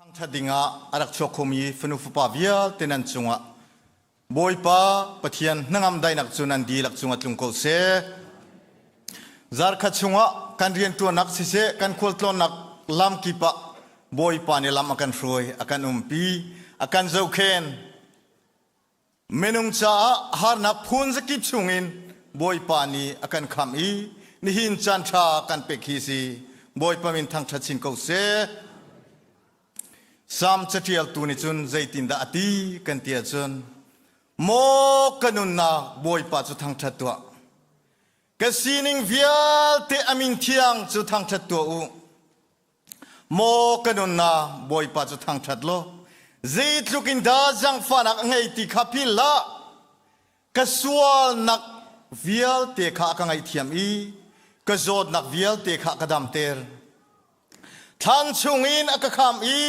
Thangṭhat dingah a rak chuak khomi fanu fapa vialte nan cungah Bawipa Pathian hnangam daihnak cu nan dihlak cungah tlung ko seh. Zarkhat chungah kan rianṭuannak siseh, kan khualtlawnnak lam kip ah Bawipa nih lam a kan hruai, a kan umpi, a kan zohkhen. Minung caah harnak phun zakip chungin Bawipa nih a kan khamh i nihin caan ṭha kan pek hi si. Bawipa min thangṭhat chin ko seh. Salm caṭialtu nih cun zeitindah a ti kan ti ahcun Maw ka nunnak Bawipa cu thangṭhat tuah. Ka sining vialte a min thiang cu thangṭhat tuah u. Maw ka nunnak Bawipa cu thangṭhat law zeitluk in dah zaangfahnak a ngei ti kha philh hlah. Ka sualnak vialte kha a ka ngaihthiam i ka zawtnak vialte kha a ka damter. Thlan chungin a ka khamh i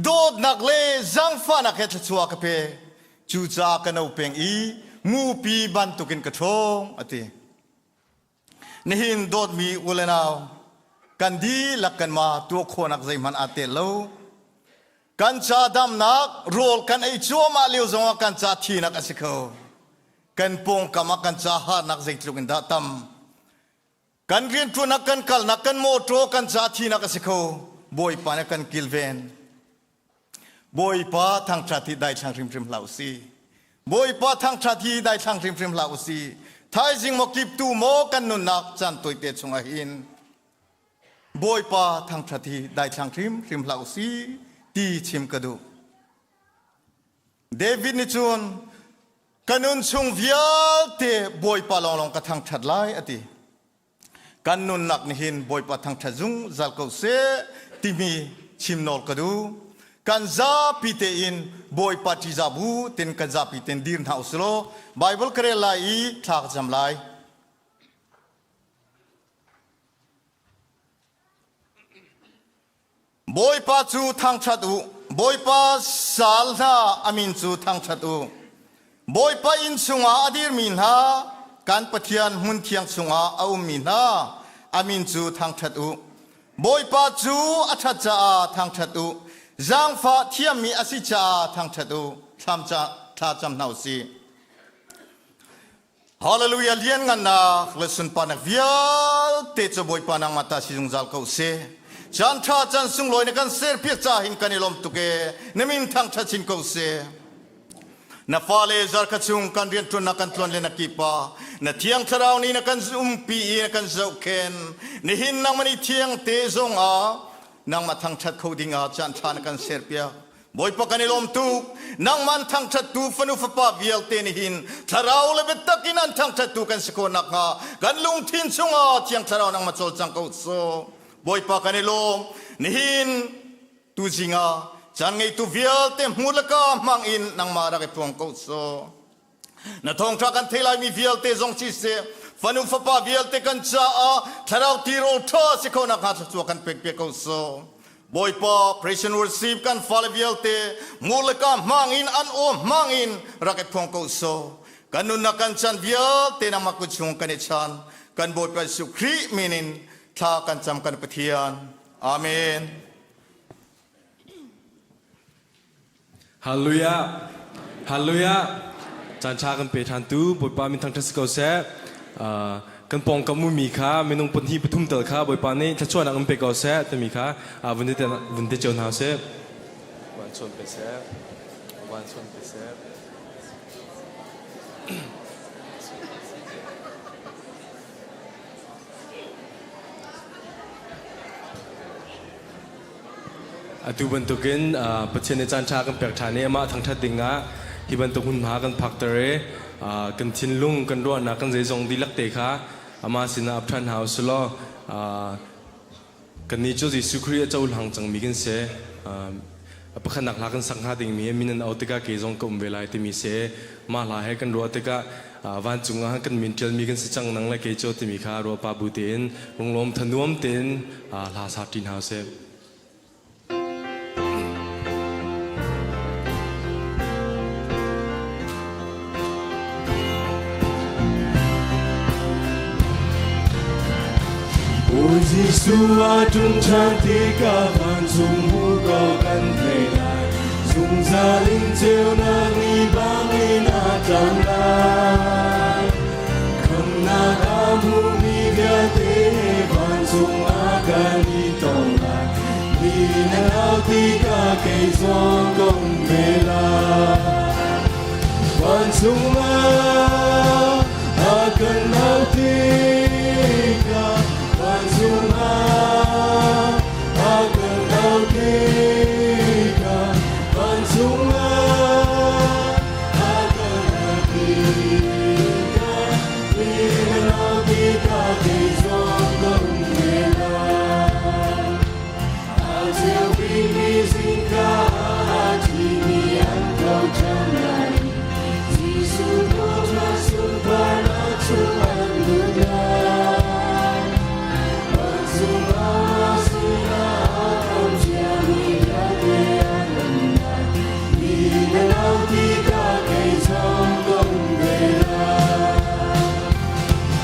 dawtnak le zaangfahnak he thluachuah a ka pe. Cucaah ka no peng i mupi bantukin ka ṭhawng, a ti. Nihin dawtmi u le nau, kan dihlak kanmah tuah khawhnak zeihmanh aa tel lo. Kan ca damnak rawl kan ei cuahmah lio zongah kan ca thinak a si kho. Kan pawngkam ah kan ca harnak zeitluk in dah tam. Kan rianṭuannak, kan kalnak, kan mawṭaw kan ca thinak a si kho. Bawipa nih kan kilven. Bawipa thangṭhat hi daithlang hrimhrim hlah usih. Bawipa thangṭhat hi daithlang hrimhrim hlah usih. Thaizing maw kiptu maw kan nunnak caan tawite chungah hin Bawipa thangṭhat hi daithlang hrimhrim hlah usih ti chim ka duh. David nih cun ka nun chung vialte Bawipa lawnglawng ka thangṭhat lai a ti. Kan nunnak nihin Bawipa thangṭhat zungzal ko seh timi chim nawl ka duh. Kan zapi tein Bawipa ṭihzah bu tin kan zapi tein dir hna usih law Bible ka rel lai i thla ka cam lai. Bawipa cu thangṭhat u, Bawipa sal hna a min cu thangṭhat u. Bawipa inn chungah a dirmi hna, kan Pathian hmunthiang chungah a ummi hna, a min cu thangṭhat u. Bawipa cu a ṭhat caah thangṭhat u, zaangfah thiammi a si caah thangṭhat u. Thlam ca thla cam hna u sih. Hallelujah lianngannak le sunparnak vialte cu Bawipa nangmah ta si zungzal ko seh. Caan ṭha caan sunglawi na kan serpiak ca hin kan i lawm tuk e. Na min thangṭhat chin ko seh. Na fale zarkhat chung kan rianṭuannak kan tluan le na kipa na thiang thlarau nih na kan umpi i na kan zohkhen. Nihin nangmah nih thiang te zong ah nangmah thangṭhat kho ding ah caan ṭha na kan serpiak. Bawipa kan i lawm tuk. Nangmah an thangṭhattu fanu fapa vialte nih hin thlarau le biatak in an thangṭhattu kan si khawh nakhnga kan lungthin chungah Thiang Thlarau nangmah cawlcang ko sawh. Bawipa kan i lawm. Nihin tuzing ah caan ngeitu vialte hmu le ka hmang in nangmah rak i phuang ko sawh. Na thawngṭha kan thei laimi vialte zong siseh, fanu fapa vialte kan caah thlarau tirawl ṭha si kho nakhnga thluachuah kan pek piak ko sawh. Bawipa praise and worship kan fale vialte mur le ka hmang in an aw hmang in rak i phuang ko sawh. Kan nunnak kan chan vialte nangmah kut chung kan i chan. Kan Bawipa Jesuh Khrih min in thla kan cam kan Pathian. Amen. Hallelujah. Hallelujah. Caan ṭha kan pe ṭhan tu Bawipa min thangṭhat si ko seh. Uh, kan pawngkam ummi kha minung pahnih pathum tal kha Bawipa nih thluachuahnak in pe ko seh timi kha uh, vun te vun te cio hna seh. Van chawn pe seh. Van chawn pe seh. Atu bantukin Pathian nih caanṭha kan pek ṭhan i amah thangṭhat dingah hi bantuk hmunhma kan phakter i kan thinlung, kan ruahnak, kan zeizong dihlak te kha amah sinah ap ṭhan hna u sih law kannih cu Jesuh Khrih a cohlang cangmi kan si. A pakhatnak hla kan sak hnga dingmi hi min an auh tikah kei zong ka um ve lai timi si. Mah hla he kan ruah tikah vancung ah kan min ṭialmi kan si cang nang le kei cu timi kha ruah pah bu tein lunglawm thanuam tein hla sa ṭi hna usih. Bawi Jesuh a ṭum ṭhan tikah van. Vancung hmu ko kan thei lai. Zungzal in ceunak ni bangin a tlang lai. Khamnak a hmumi vialte vancung ah kan i tong lai. Mi nan au tikah kei zong ka um ve lai. Vancung ah a kan au tikah, vancung ah a kan au tikah, vancung ah a kan au tikah, mi nan au tikah kei zong ka um ve lai. A ceu bikmi zingka ah a thimi an tho ṭhan lai. Jesuh thawhṭhan sunparnak chung an lut lai. Vancung ah sinah a kam ciami vialte an um lai. Mi nan au tikah kei zong ka um ve lai.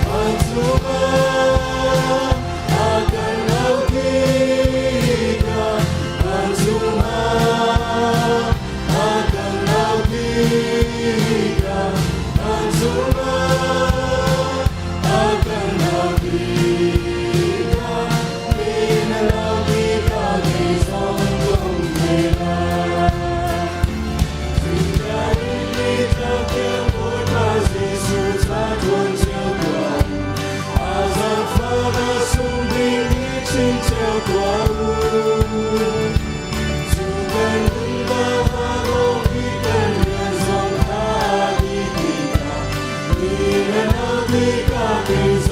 Vancung ah a kan au tikah, vancung ah a kan au tikah, vancung ah a kan au tikah, mi nan au tikah kei zong ka um ve lai. Zingka in nitlak tiang.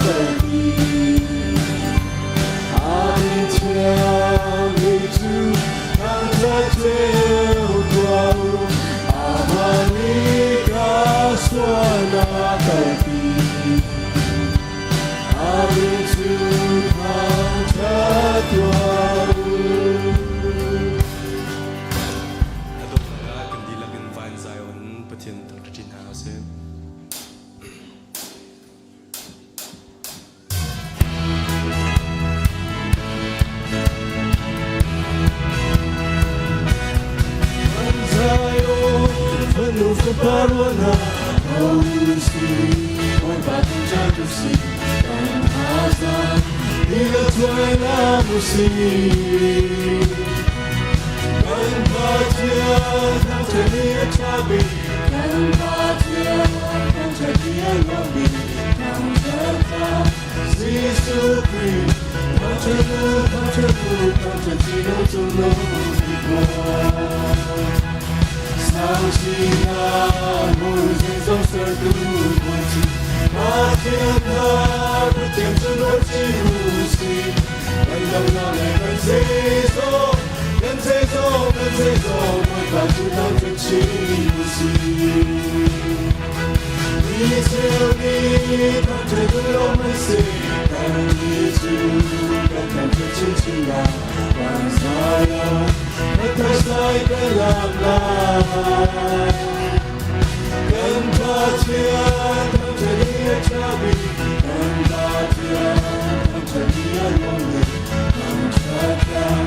kalpi. Amin thiangmi cu thangṭhat cio tuah u, amah nih ka sual a kalpi. Amin cu thangṭhat tuah u. A donghnak ah kan dihlak in van Zion Pathian thangṭhat hna usih. Zion, fanu fapa ruahnak ho si, Bawipa thangṭhat u sih, kan thazaang hi le thuai hlam u sih. Kan Pathian thangṭhat ni a ṭha bik, kan Pathian thangṭhat ni a nuam bik, thangṭhat hlah Jesuh Khrih, thangṭhat u, thangṭhat u, thangṭhat chin u cungnung bik Bawi. Sang sinak mui zeizong sertu Bawi Pathian hna, Pathian cu nawl chin u sih. Kan damnak le kan zeizong, kan zeizong, kan zeizong, Bawipa cu thangṭhat chin u sih. Mi cheu nih thangṭhat duh lo an si, kannih cu kan thangṭhat chinchin lai. Van Zion, na thaizai kan lak lai. Kan Pathian thangṭhat ni a ṭha bik, kan Pathian thangṭhat ni a nuam bik, thangṭhat hlah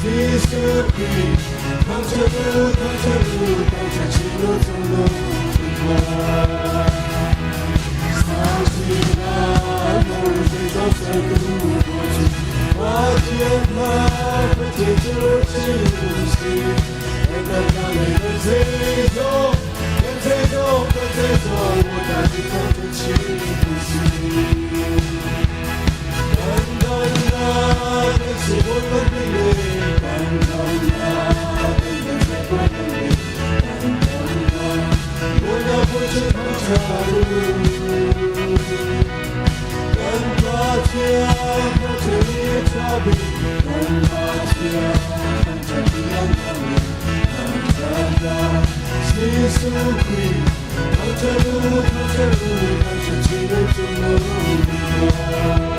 Jesuh Khrih, thangṭhat u, thangṭhat u, thangṭhat chin u cungnung bik Bawi. Sang sinah mui zeizong sertu Bawi cu Pathian hna, Pathian cu chin u sih. Kan damnak le kan zeizong, kan zeizong, kan zeizong, Bawipa cu thangṭhat chin u sih. Kan damnak kan si Bawipa le kan damnak kan kan Bawipa le kan damnak Bawipa bawi cu thangṭhat u. Kan Pathian thangṭhat ni a ṭha bik, kan Pathian thangṭhat ni a nuam bik, thangṭhat hlah Jesuh Khrih, thangṭhat u, thangṭhat u, thangṭhat chin u cungnung bik Bawi.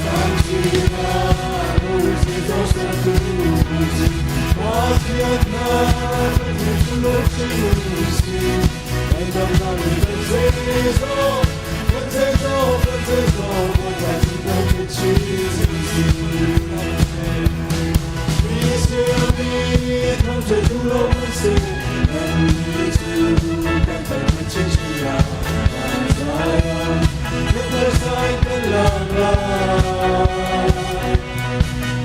Sang sinah mui zeizong sertu Bawi cu Pathian hna, Pathian cu nawl chin u sih. Kan damnak le kan zeizong, kan zeizong, kan zeizong, Bawipa cu thangṭhat chin u sih. Mi cheu nih thangṭhat duh lo an si, kannih cu kan thangṭhat chinchin lai. Van Zion, na thaizai kan lak lai.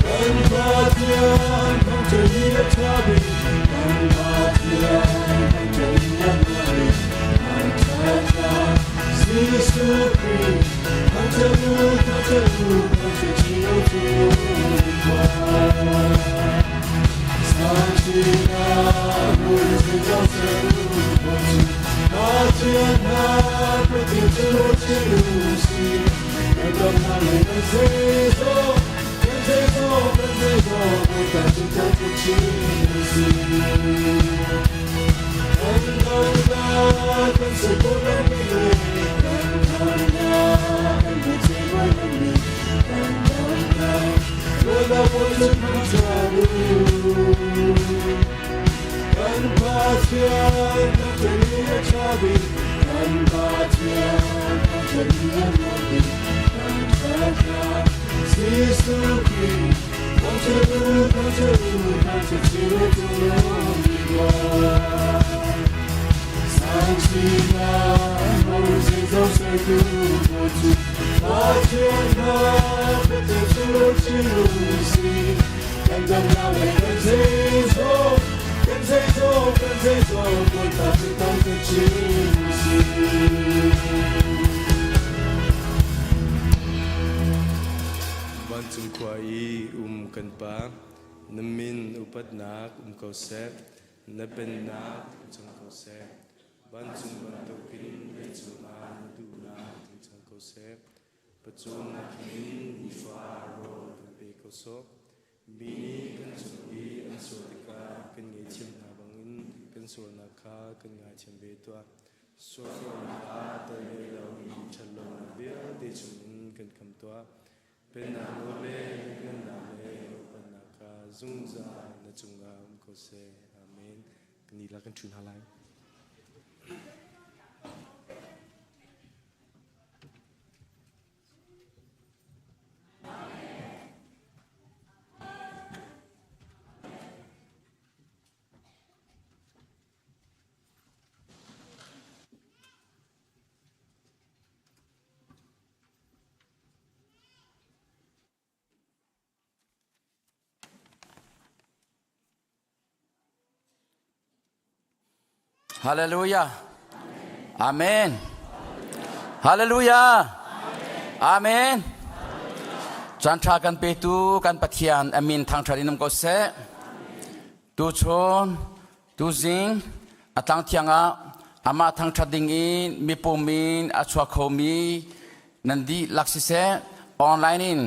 Kan Pathian thangṭhat ni a ṭha bik, kan Pathian thangṭhat ni a nuam bik, thangṭhat hlah Jesuh Khrih, thangṭhat u, thangṭhat u, thangṭhat chin u cungnung bik Bawi. Sang sinah mui zeizong sertu Bawi cu Pathian hna, Pathian cu nawl chin u sih. Kan damnak le kan zeizong, kan zeizong, kan zeizong, Bawipa cu thangṭhat chin u sih. Kan damnak kan si Bawipa le kan damnak kan Pathian Bawipa nih kan damnak Bawipa bawi cu thangṭhat u. Kan Pathian thangṭhat ni a ṭha bik, kan Pathian thangṭhat ni a nuam bik, thangṭhat hlah Jesuh Khrih, thangṭhat u, thangṭhat u, thangṭhat chin u cungnung bik Bawi. Sang sinah mui zeizong sertu Bawi cu Pathian hna, Pathian cu nawl chin u sih. Kan damnak le kan zeizong, kan zeizong, kan zeizong, Bawipa cu thangṭhat chin u sih. Vancung khua i um kan Pa, na min upatnak um ko seh, na pennak cang ko seh. Vancung bantukin leicung ah na duhnak tling cang ko. Pacung in nifa rawl kan pe ko sawh. Mi nih kan cung i an sual tikah kan ngaihthiam hna bangin kan sualnak kha kan ngaithiam ve tuah. Sualnak ah tel ve lomi ṭhatlonak vialte chungin kan kham tuah. Pennak nawl le lianngannak le upatnak kha zungzal na cungah um ko seh. Amen. Kan lila kan ṭhu hna lai. Hallelujah. Amen. Hallelujah. Amen. Caan ṭha kan petu kan Pathian amin thangṭhat in um ko seh. Tuchun tuzing a tlang thiang ah amah thangṭhat ding in mipum in a chuak khomi nan dihlak siseh online in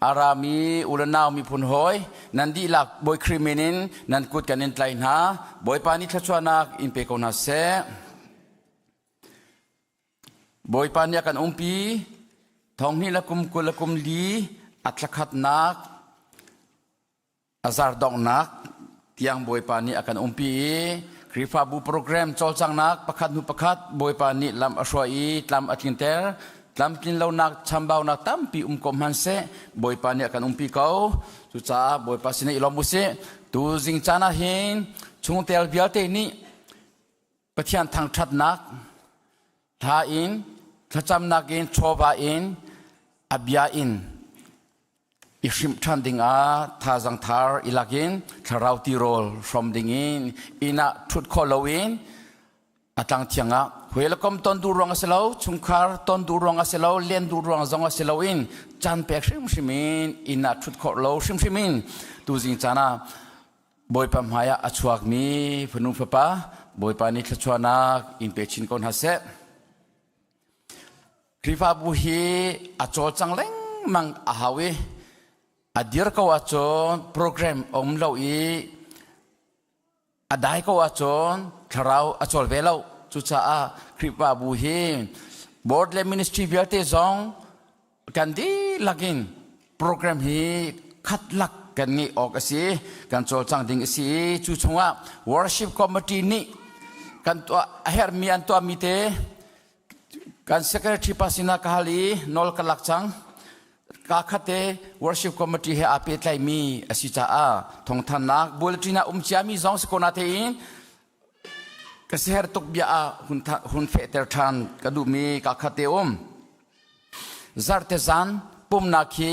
a rami u le nau miphun hawi nan dihlak Bawi Khrih min in nan kut kan in tlaih hna. Bawipa nih thluachuahnak in pe ko hna seh. Bawipa nih a kan umpi. Thonghnih le kum 20 le kum li a thlakhatnak A zar donghnak tiang Bawipa nih a kan umpi i Khrihfabu program cawlcanghnak pakhat hnu pakhat Bawipa nih lam a hruai i tlam a tlinter. Tlamtlin lonak chambaunak tampi um ko hmanhseh Bawipa nih a kan umpi ko. Cucaah Bawipa sinah i lawm usih. Tu zing caan ah hin chungtel vialte nih Pathian thangṭhatnak hla in thlacamnak in chawva in a bia in i hrimh ṭhan dingah thazang thar i lak in thlarau tirawl hrawm dingin inn ah ṭhut khawh loin a tlang thiang ah huelakom ton duh ruang a si lo chungkhar ton duh ruang a si lo len duh ruang zong a si lo in caan pek hrimhrim in inn ah ṭhut khawh lo hrimhrim in tuzing caan ah Bawipa hmaiah a chuakmi fanu fapa Bawipa nih thluachuahnak in pe chin ko hna seh. Khrihfabu hi a cawlcang lengmang a hau i a dir ko ahcun program a um lo i a dai ko ahcun thlarau a cawl ve lo. Cucaah Khrihfabu hi board le ministry vialte zong kan dihlak in program hi khat lak kan ngeih awk a si kan cawlcang ding a si i cu chungah worship committee nih kan tuah a herhmi an tuahmi te Kan secretary pa sinah ka hal i nawl ka lak cang. Ka khat te worship committee he aa pehtlaimi a si caah thawngthannak bulletin ah um ciami zong si ko na tein ka siher tuk bia ah hun, hun fehter ṭhan ka duhmi ka khat te um. Zarte zan pumnak hi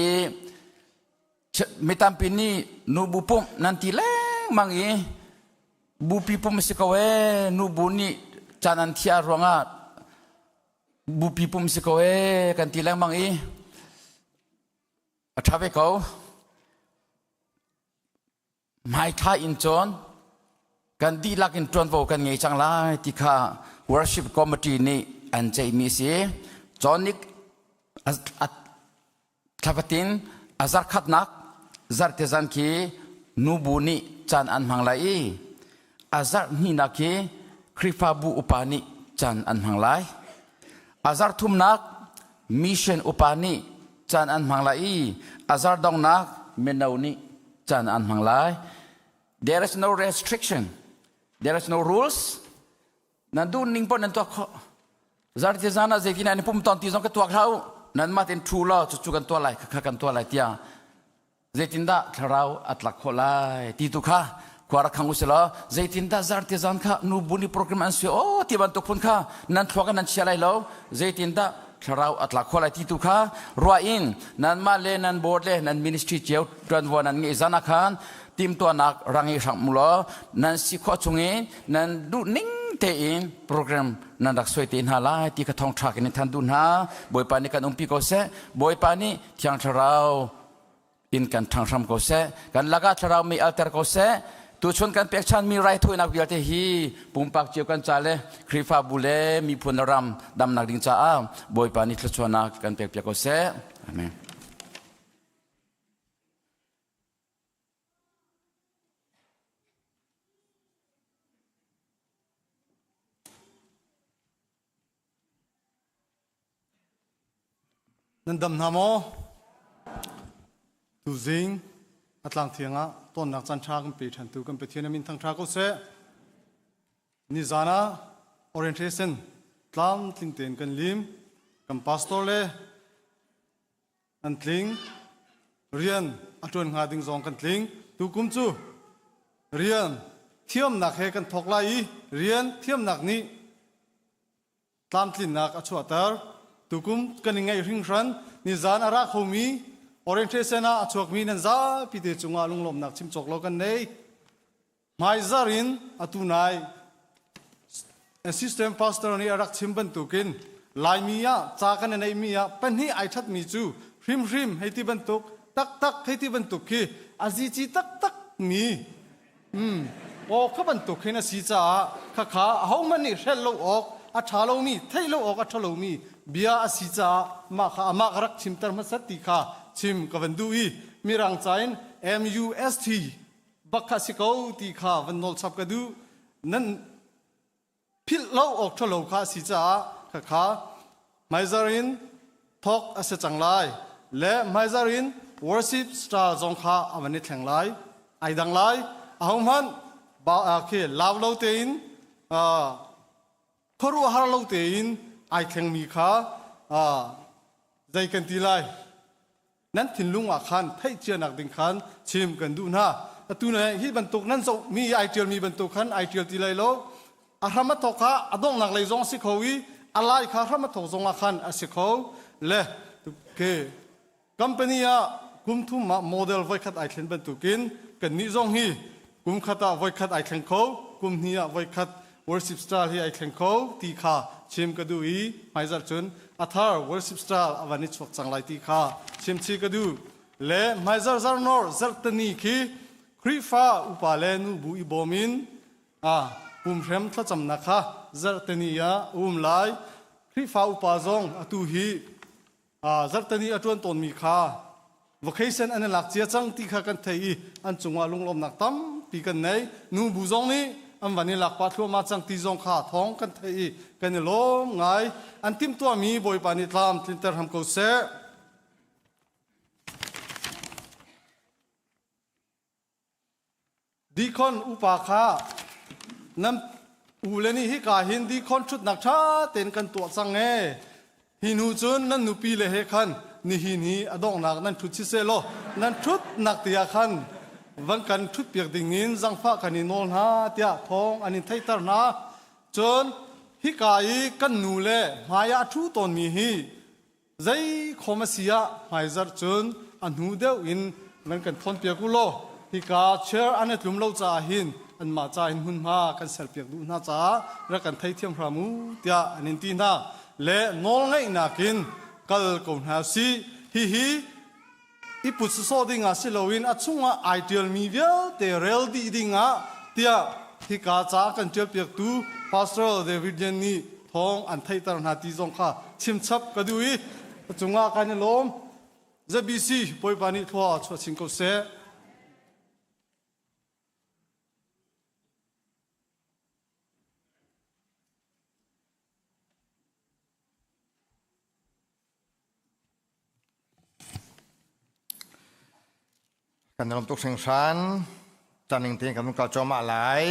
mi tampi nih nubu pumh nan ti lengmang i bupi pumh a si ko ee nubu nih caan an thiah ruangah bupi pumh si ko ee kan ti lengmang i a ṭha ve ko hmaithla in cun kan dihlak in ṭuanvo kan ngei cang lai ti kha worship committee nih an ceihmi a si. Cawnik thlafatin a zarkhatnak zarte zan khi nubu nih caan an hmang lai i a zarh hnihnak khi Khrihfabu upa nih caan an hmang lai. A zarh thumnak mission upa nih caan an hmang lai i a zarh donghnak mino nih caan an hmang lai. There is no restriction. There is no rules. Nan duh ning paoh nan tuah khawh. Zarhte zan ah zeitin an i pum tawn ti zong ka tuak hlah u. Nanmah tein ṭhu law cucu kan tuah lai, khakha kan tuah lai tiah zeitindah thlarau a tlak khawh lai ti tu kha khua rak khang u sih law zeitindah zarhte zan kha nu bu nih program an sui aw ti bantuk phun kha nan thluak in nan chia lai lo zeitindah thlarau a tlak khawh lai ti tu kha ruah in nanmah le nan board le nan ministry cio ṭuanvo nan ngeih zan ah khan timtuahnak rang i hrang mu law nan si khawh chung in nan duh ning tein program nan rak suai te hna lai ti kha thawngṭha kan in than duh hna. Bawipa nih kan umpi ko seh. Bawipa nih Thiang Thlarau in kan ṭhang hram ko seh. Kan lakah Thlarau mi alter ko seh. Tuchun kan pekchanmi raithawinak vialte hi pumpak cio kan ca le Khrihfabu le miphun le ram damnak ding caah Bawipa nih thluachuahnak kan pekpiak ko seh. Amen. Nan dam hna maw? Tuzing a tlang thiang ah tonnak caan ṭha kan pe ṭhan tu kan Pathian a min thangṭha ko seh. Nizan ah orientation tlamtling tein kan lim. Kan pastor le an tling. Rian a ṭuan hnga ding zong kan tling. Tukum cu rian thiamnak he kan thawk lai i rian thiamnak nih tlamtlinnak a chuahter. Tukum kan i ngaih hringhran nizan a ra khomi orientation ah a chuakmi nan zapi te cungah lunglawmhnak chim cawk lo kan nei. Hmaizar in atu nai assistant pastor nih a rak chim bantukin Laimi ah ca kan i neihmi ah pahnih ai ṭhatmi cu hrimhrim hei ti bantuk taktak hei ti bantuk khi a zici taktak mi Aw kha bantuk hin a si caah khakha ahohmanh nih hrelh lo awk a ṭha lomi theih lo awk a ṭha lomi bia a si caah mah kha amah ka rak chimter hmasat ti kha chim ka van duh i Mirang ca in MUST bak kha si ko ti kha van nawl chap ka duh. Nan philh lo awk ṭhalo kha a si caah khakha hmaizar in thawk a si cang lai le hmaizar in worship star zong kha a van i thleng lai ai dang lai ahohmanh ba khi lau lo tein khuaruahhar lo tein ai thlengmi kha zei kan ti lai Nan thinlung ah khan theihcianak ding khan chim kan duh hna. Atu ne hi bantuk nan zohmi ai ṭialmi bantuk khan ai ṭial ti lai lo. A hram a thawk kha a donghnak lei zong a si kho i a lai kha hram a thawk zong ah khan a si kho. Le ke company ah kum thum ah model voikhat ai thlen bantukin kannih zong hi kum khat ah voikhat ai thleng kho, kum hnih ah voikhat worship style hi ai thleng kho ti kha chim ka duh i hmaizarh cun a thar worship style a van i chuak cang lai ti kha chim chih ka duh le hmaizarh zarnor zarhtani khi Khrihfa upa le nubu i bawm in a pumhrem thlacamnak kha zarhtani ah a um lai Khrihfa upa zong atu hi zarhtani a ṭuan tawnmi kha vacation an i lak cia cang ti kha kan thei i an cungah lunglawmnak tampi kan nei. Nubu zong nih an van i lak pah thluahmah cang ti zong kha thawng kan thei i kan i lawm ngai. An timhtuahmi Bawipa nih tlam tlinter hram ko seh. Deacon upa kha nan u le nih hika hin deacon ṭhutnak ṭha tein kan tuah cang ee. Hi hnu cun nan nupi le he khan nihin hi a donghnak nan ṭhut siseh law nan ṭhutnak te ah khan van kan ṭhutpiak ding in zangfah kan i nawl hna tiah thawng an in theihter hna. Cun hika i kan nu le hmai ah a ṭhu tawnmi hi Zei khom a si ah hmaizarh cun a hnu deuh in nan kan thawnpiak u law hika chair an i tlum lo caah hin anmah ca in hmunhma kan serpiak duh hna caah rak kan theithiam hram u tiah an in ti hna le nawlngaihnak in kal ko hna usih. Hihi i put sawsawh ding ah si loin a chungah ai ṭialmi vialte rel dih ding ah tiah hika ca kan ṭialpiaktu Pastor David Lian nih thawng an theihter hna ti zong kha chimchap ka duh i a cungah kan i lawm. ZBC Bawipa nih thlua chuah chin ko seh. Kan lawm tuk hringhran. Caning tein kan kal cuahmah lai.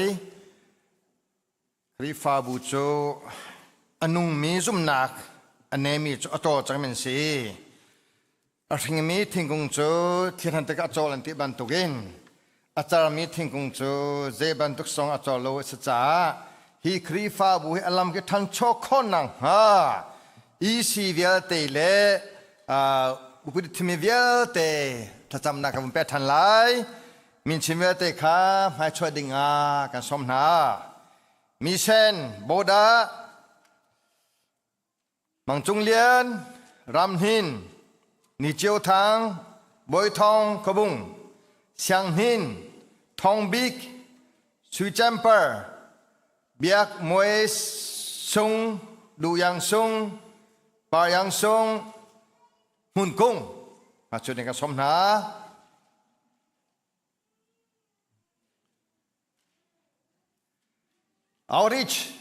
Khrihfabu cu a nungmi zumhnak a nemi cu a cawl cangmi an si. A hringmi thingkung cu thirhan tikah a cawl an ti bantukin a carmi thingkung cu zei bantuk song a cawl lo a si caah hi Khrihfabu hi a lam khi ṭhancho khawh nakhnga EC vialte le upadi thimi vialte thlacamnak kan vun pek ṭhan lai. Minchin vialte kha hmaichuah ding ah kan sawm hna. Misen, Bodah, Mang Cung Lian, Ram Hnin, Ni Cio Thang, Bawi Thawng Khuabung, Siang Hnin, Thawng Bik, Sui Cemper, Biak Muai Sung, Lu Yang Sung, Par Yang Sung, Hmun Kung. Hna cu kan som hna. Outreach.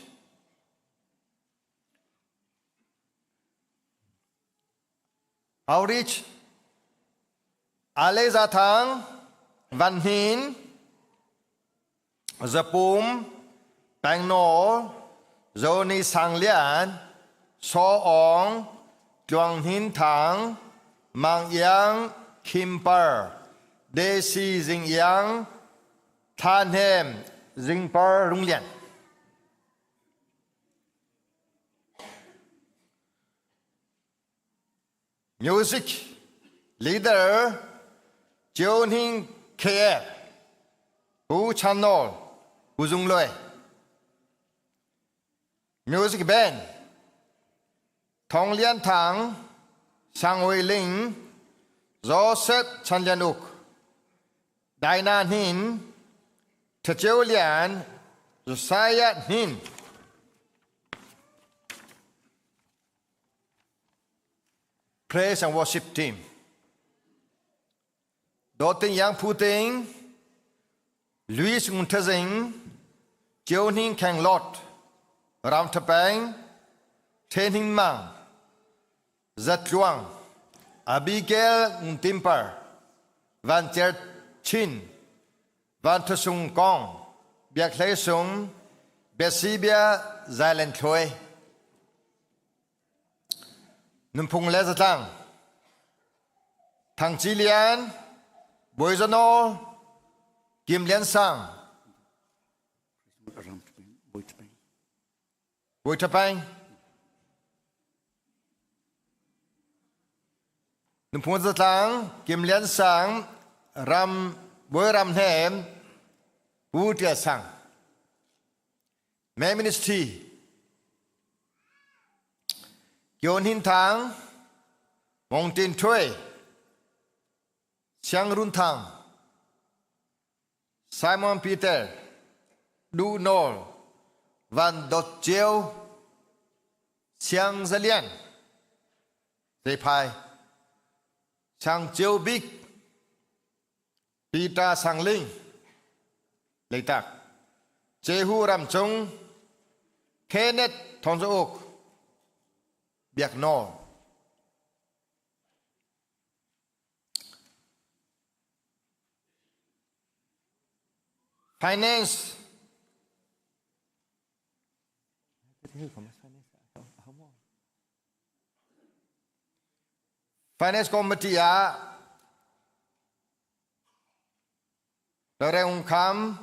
Outreach. Ale Za Thang, Van Hnin, Zapum, Pengnawl, Zoni Sang Lian, Saw Awng, Tluang Hnin Thang, Mang Iang, Kim Par, Desi Zing Iang, Tha Hnem, Zing Par Rung Lian. Music leader Chiu Hning KF, Pu Chan Nawl, Pu Zung Lue. Music band Thong Lian Thang, Sang Wei Ling, Joseph Chan Lian Uk, Daina Hnin, Thacheu Lian, Josiah Hnin. Praise and worship team. Dawting Yang Phu Ting, Louis Ngun Thazing, Chiu Hning Kheng Lot, Ram Thapeng, The Hning Mang, Zat Tluang, Abigail Ngun Timpar, Van Cer Chin, Van Thasung Kong, Biak Hlei Sung, Biasibia Zailen Thloi. Nunphung le zatlang Thang Ci Lian, Bawi Za Nawl, Kim Lian Sang, Bawi Ṭha Peng. Nunphung zatlang Kim Lian Sang, Ram Bawi Ram Hnem, Pu Ṭial Sang. May Ministry Kyon Hin Thang Mong Tin Htwe Siang Run Thang Simon Peter Du Nawl Van Dot Ceu Siang Zalian Zephai Sang Ceu Bik Peter Sang Ling Leitak Jehu Ramcung Kenneth Thawngzauk Biak Nawl Finance Finance Committee ah Reng Kham,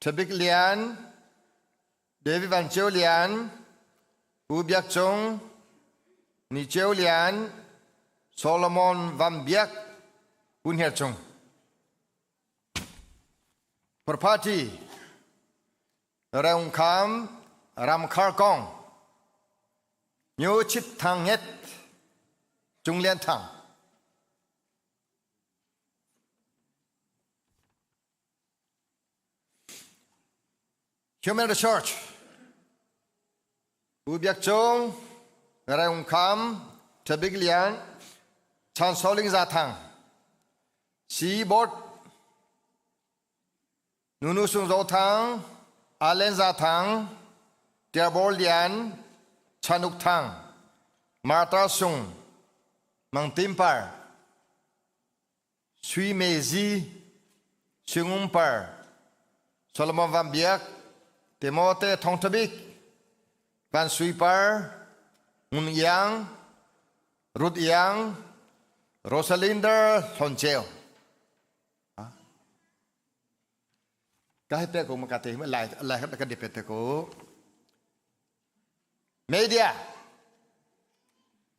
Thabik Lian, David Van Ceu Lian, Pu Biak Cung, Ni Ceu Lian, Solomon Van Biak, Pu Hniar Cung. Party Reng Kham, Ram Khar Kong, Nyo Chit Thang Nget, Cung Lian Thang. Human Research U Biak Cung, Reng Kham, Thabik Lian, Chan Soling Za Thang, Si Board, Nunu Sung Zo Thang, Alen Za Thang, Tiabor Lian, Chanuk Thang, Martha Sung, Mang Tim Par, Sui Me Zi, Sungum Par, Solomon Van Biak, Timote Thong Thabik, Van Sui Par, Ngun Iang, Ruth Iang, Rosalinda Hlon Ceu. Ka he pe ko ma ka te lai lai ka de pe te ko. Media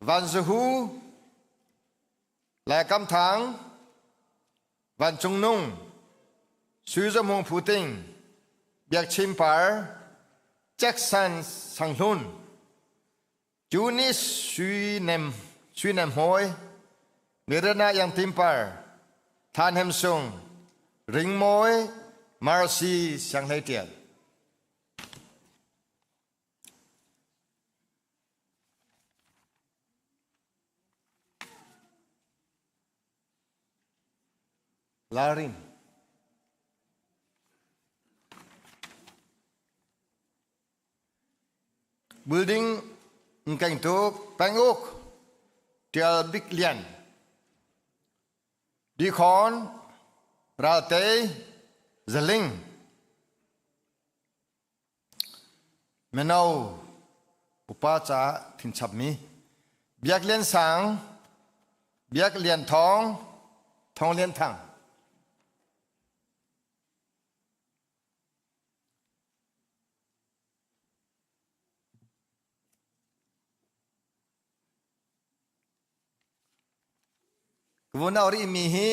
Van Zuhu Lai Kam Thang Van Cung Nung Sui Za Mung Phu Ting Biak Chim Par Jackson Sang Hlun Junis Sui Nem Sui Nem Hoi Mirana Yang Tim Par Than Hem Sung Ring Mawi. Mercy Sianghlei Tial. Larin. Building Nkengtuk Penguk Tial Bik Lian Dikhon Ralte Zaling Mino upa ca thinchapmi Biak Lian Sang Biak Lian Thawng Thawng Lian Thang Vun au rih mi hi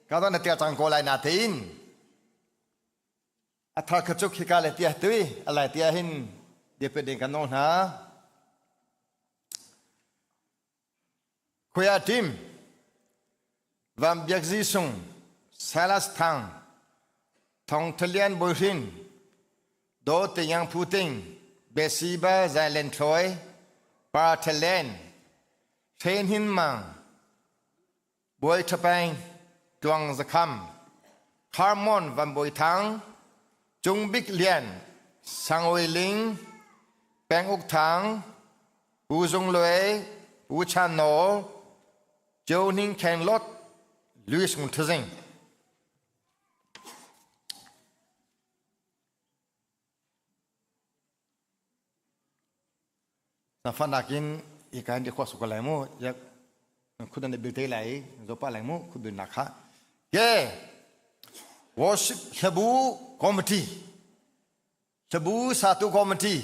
ka don na tia cang ko lai na tein A thar kha cuk hika le tiah tui a lai tiah hin biapit ding kan nawl hna. Khuia Tim, Van Biak Zi Sung, Silas Thang, Thong Thalian Bawihrin, Do Tingang Phu Ting, Besiba Zai Len Thloi, Pa Thalen, Hren Hin Mang, Bawi Ṭha Peng, Tluang Za Kham, Kharmon Van Bawi Thang, Cung Bik Lian, Sang Oi Ling, Peng Uk Thang, Pu Zung Luai, Pu Chan Nawl, Joe Ning Kheng Lot, Louis Ngun Thazing. Na fa nakin i kan di khua suka lai mu yak khudan bil te lai zopa lai mu khudun na kha ke worship hlabu committee hlabu satu committee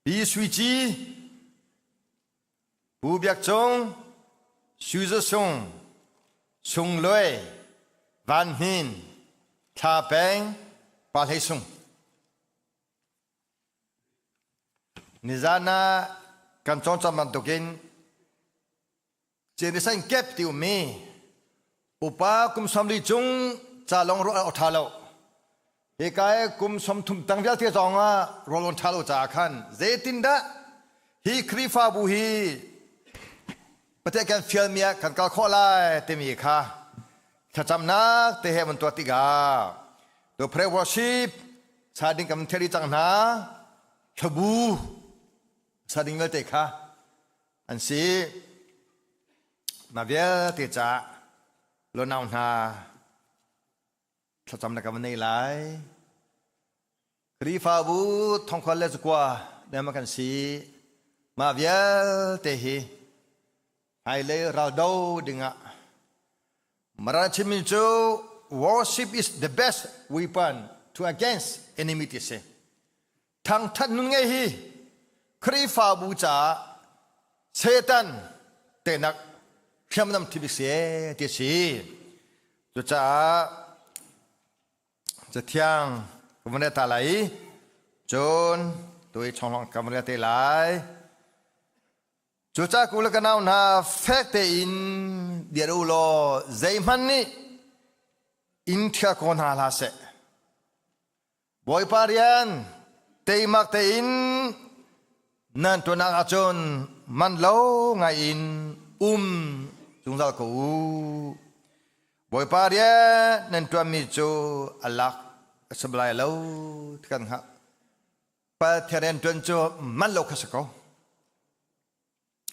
Pi Sui Ci Pu Biak Cung, Sui Za Sung, Sung Luai, Van Hnin, Thla Peng, Pa Hlei Sung. Nizan ah kan cawn bantukin Cenisan kep ti ummi upa kum 40 cung ca lawng ruah awk ṭha lo. Hika i kum 30 tang vialte zong ah rawl on ṭha lo caah khan zeitindah hi Khrihfabu hi Pathian kan fialmi ah kan kal khawh lai timi kha thlacamnak te he van tuah tikah to pray worship sa ding kan theri cang hna thlabu sa ding vialte kha an si. Mah vialte caah lonau hna thlacam na ka va nei lai. Khrihfabu thongkhual le cukua nema kan si. Mah vialte hi hmailei raldo dingah Mara chimmi cu worship is the best weapon to against enemy ti si. Thangthat nun ngei hi Khrihfabu caah Satan tenak hriamnam thibik si ti si. Cucaah Cathiang ka vun ta lai i cun tui chonglong ka vun te lai. Cucaah ku le ka nau hna fek tein dir u law zeihmanh nih in ṭhia ko hna hlah seh. Bawipa rian teimak tein nan ṭuannak ahcun man lo ngaiin um zungzal ko u. Bawipa rian nan ṭuanmi cu a lak a si lai lo ti kan hngalh. Pathian rian ṭuan cu man lo kha si ko.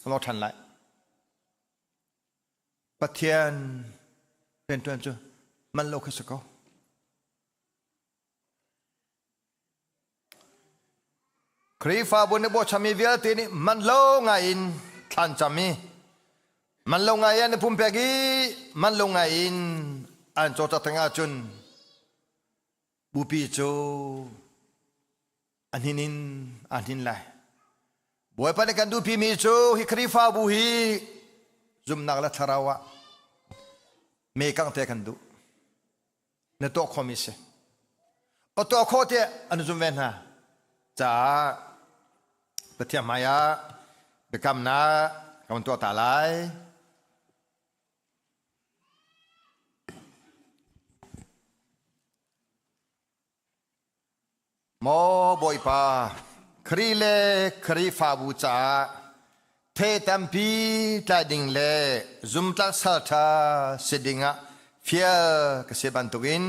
Ka lo ṭhan lai. Pathian rian ṭuan cu man lo kha si ko. Khrihfabu nih bochanmi vialte nih man lo ngaiin thla an cam i man lo ngai an i pumpek i man lo ngai in an cawlcangh teng ahcun bupi cu a hnin in aa hnin lai. Bawipa nih kan duhpimi cu hi Khrihfabu hi zumhnak le thlarau ah me kangh te kan duh. Na tuah khawhmi si. A tuah khawh tiah an zum ve hna caah Pathian hmaiah biakamnak ka. Kan tuah ta lai. Maw Bawipa, Khrih le Khrihfabu caah the tampi tlai ding le zumtlak salṭha si dingah fial ka si bantukin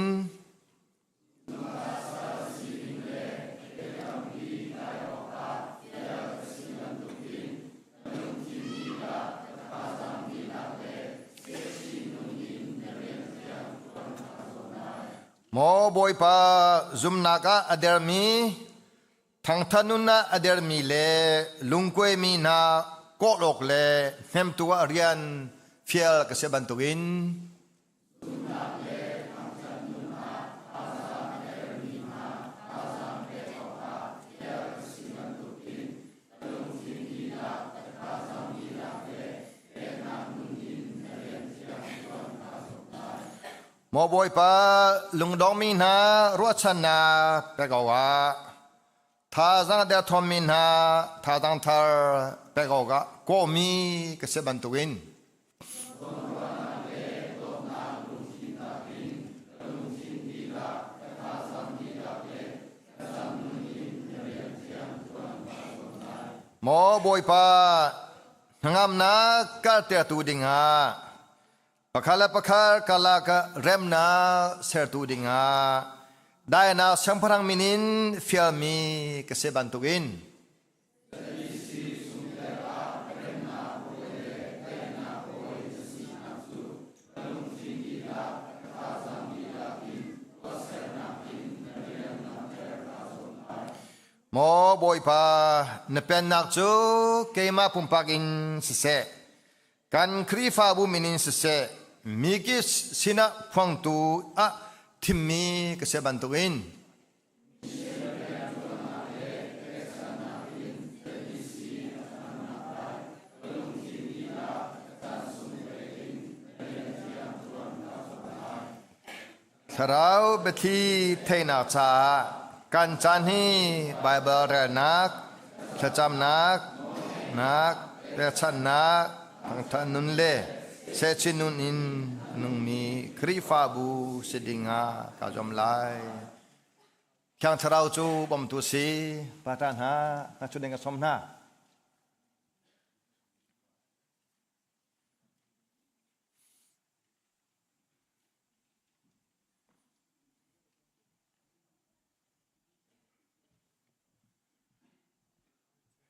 Maw Bawipa, zumnak ah a dermi, thangthat nun ah a dermi le lungkuaimi hna kawh awk le hnemtu ah rian fial ka si bantukin Maw Bawipa, lungdongmi hna ruahchannak pek awkah, thazaang derthawmmi hna thazaang thar pek awkah kawhmi ka si bantukin Maw Bawipa, hnangamnak kartertu dingah pakhat le pakhat karlak ah remnak sertu dingah dainak siangpahrang min in fialmi ka si bantukin Maw Bawipa, na pennak cu keimah pumpak in siseh, kan Khrihfabu min in siseh, mikip sinah phuangtu ah thimmi ka si bantukin Thlarau biathli theihnak caah kan caan hi Baibal relnak, thlacamnak, nak, pekchanhnak, thangthat nun le sehchin nun in nungmi Khrihfabu si dingah kaa zuam lai. Thiang Thlarau cu bawmtu si, pa hna, hna cu ding ka sawm hna.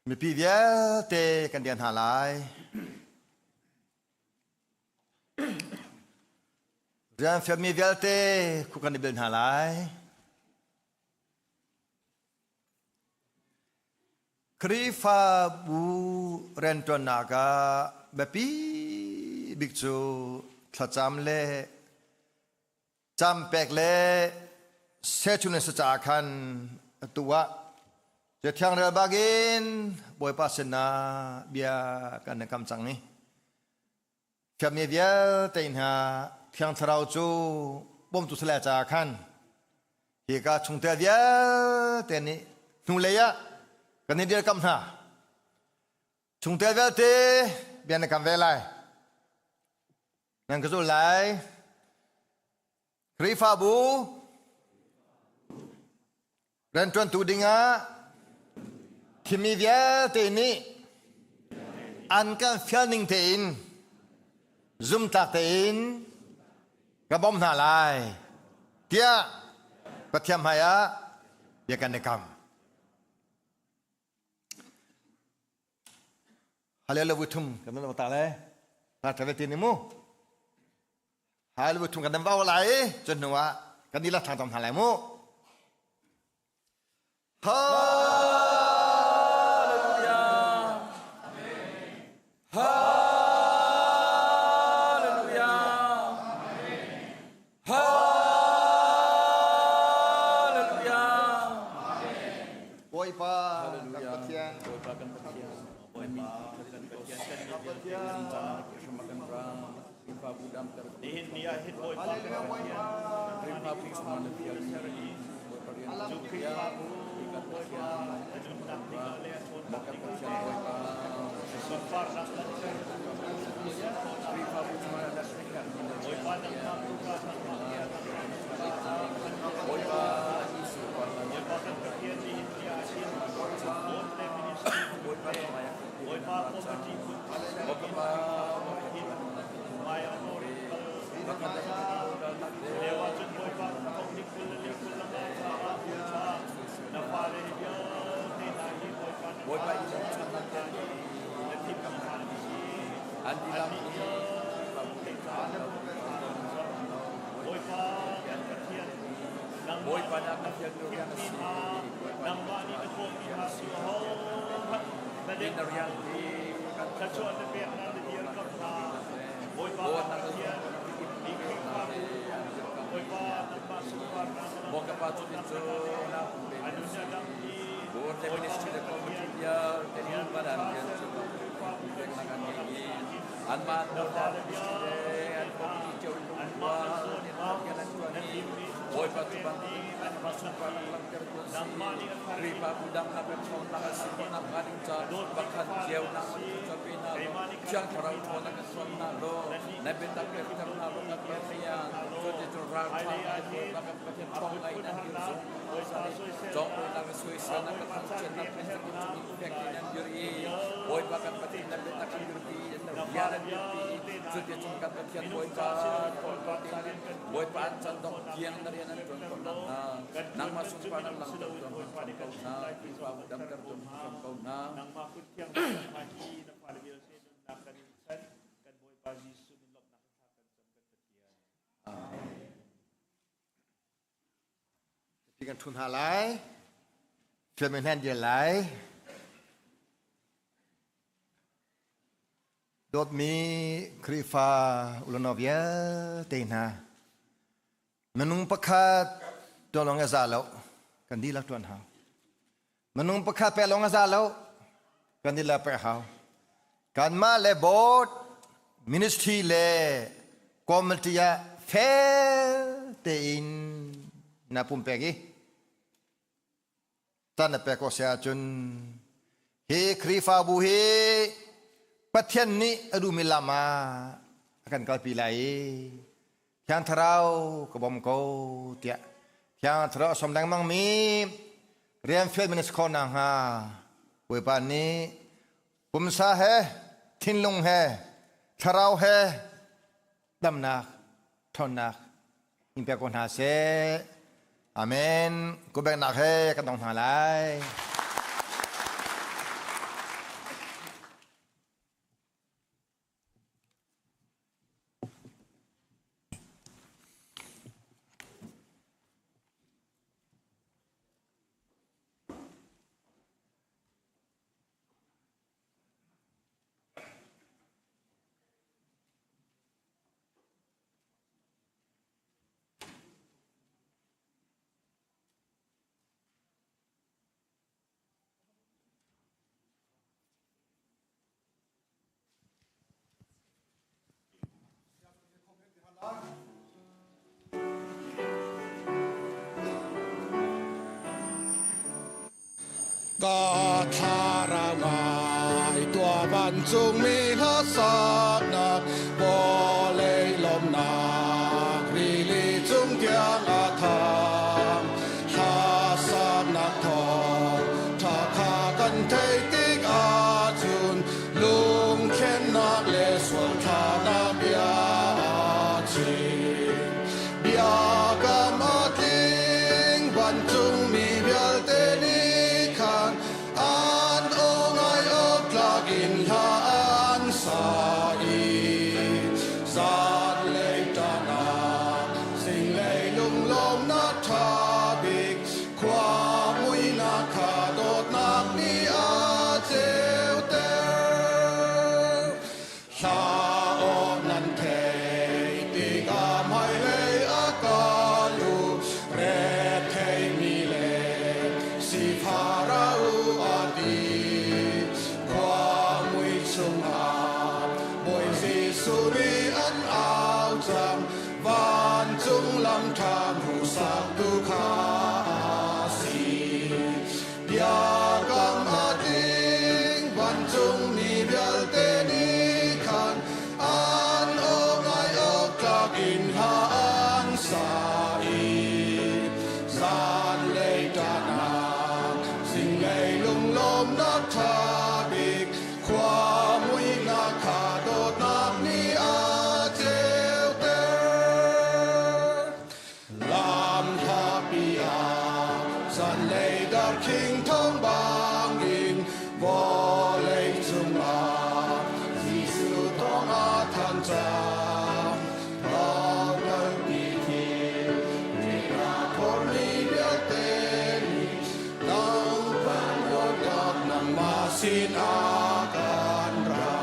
Mipi vialte kan dir hna lai. Rian fialmi vialte khu kan i bil hna lai. Khrihfabu rianṭuannak ah biapi bik cu thlacam le campek le sechun a si caah khan atu ah Cathiang rel bakin Bawipa sinah bia kan i kam cang i Fiammi vialte hna Thiang Thlarau cu bawmtu sale caah khan hika chungtel vialte nih hnulei ah kan i dirkamh hna. Chungtel vialte bia na kam ve lai. Nan ka zul lai. Khrihfabu rianṭuantu dingah thimmi vialte nih an kan fial ning tein zumtlak tein ka bawmh hna lai tiah Pathian hmaiah bia kan i kam. Hallelujah thum kan nan ta le ta ta ti ni mu Hallelujah thum kan nan vau lai cun hnu ah kan i la thang tam hna lai mu Hallelujah. Hallelujah. Hallelujah. Bawipa kan Pathian Bawipa kan Pathian na min kan Pathian kan Pathian kan ram Khrihfabu damter Nihin ni ah hin Bawipa kan Pathian Khrihfabu chungah na fialmi Bawipa rian cu Khrihfabu Bawipa a zumhnak dingah le a ṭhawnnak kan dingah Pathian Bawipa sunparnak langhter. Bawipa i lungchannak te an dihlak in Bawipa kan Pathian, Bawipa nih a kan fialmi rian a si. Nangmah nih na kawhmi hna cu ahohmanh na Hi na rian hi kan thluachuah na peknak na dirkamh hna. Bawipa kan Pathian, hi Khrihfabu, Bawipa nangmah sunparnak na Bawipa cu tin cu na pum a nun a dam i Board le ministry le committee vialte nih an van an rian cu peknak an ngei i anmah board le ministry le an committee cio in lungrual tein rian an ṭuan i Bawipa cu bantukin anmah sunparnak langhtertu an si. Khrihfabu damnak le ṭhawnnak a si khawhnak hnga ding ca pakhat ceunak man cu pe hna law Thiang Thlarau ṭhawnnak kan suam hna law na biatak pekter hna law kan Pathian cuticun ralṭha ngai Bawipa kan Pathian ṭhawng ngai in an dir zungzal i cawngbawinak le soiselnak le thangchiatnak phunzakip chungin fek tein an dir i Bawipa kan Pathian na biatak an dirpi i na rian an dirpi i cuticun kan Pathian Bawipa ṭhawn tein Bawipa an can dongh tiang na rian an ṭuan khawh nakhnga nangmah sunparnak langhter tuah hmang hram ko hna Khrihfabu damter tuah hmang hram ko hna. Nangmah kut thiang hna hi na fale vialte nunnak kan in chanh kan Bawipa Jesuh min lawmhnak in thla kan cam kan Pathian. Amen. Ti kan thun hna lai. Fial men hnan dir lai. Dawtmi Khrihfa ulanau vialte hna, minung pakhat tuan lawng a za lo, kan dihlak tuan hau. Minung pakhat pek lawng a za lo, kan dihlak pek hau. Kanmah le board, ministry le committee ah fel tein na pumpek i Tan na pek awk si ahcun hi Khrihfabu hi Pathian nih a duhmi lam ah a kan kalpi lai i Thiang Thlarau ka bawm ko tiah Thiang Thlarau a sawm lengmangmi rian fialmi na si khawh nakhnga Bawipa nih pumsa he thinlung he thlarau he damnak ṭhawnnak in pek ko hna seh. Amen. Kubeknak he kan dong hna lai. Ka thlarau ngai tuah vancungmi hla saknak vawlei lawmhnak rili cung tiang a thang hla saknak thawng ṭha kha kan theih tik ahcun lungthlennak le sual thlanak bia a chim biakam a tling vancungmi vialte nih khan an aw ngai awk tlak in hla an sa i zanlei ṭan ah zinglei lunglawmnak ṭha bik khua muihnak kha dawtnak nih a ceuter. Hla aw nan theih tikah hmailei a kal u, retheimi le sifara u a ti. Khua mui chungah Bawi Jesuh nih an au cang, vancung lam ṭha hmuhsaktu kha a si. Biakam a tling vancungmi vialte nih khan an aw ngai awk tlak in hla an sa i zanlei ṭahnak zinglei lunglawmnak ṭha bik Khua muihnak kha dawtnak nih a ceuter. Lam hlapi ah zanlei darkhing thawng bangin. sinah kan ra.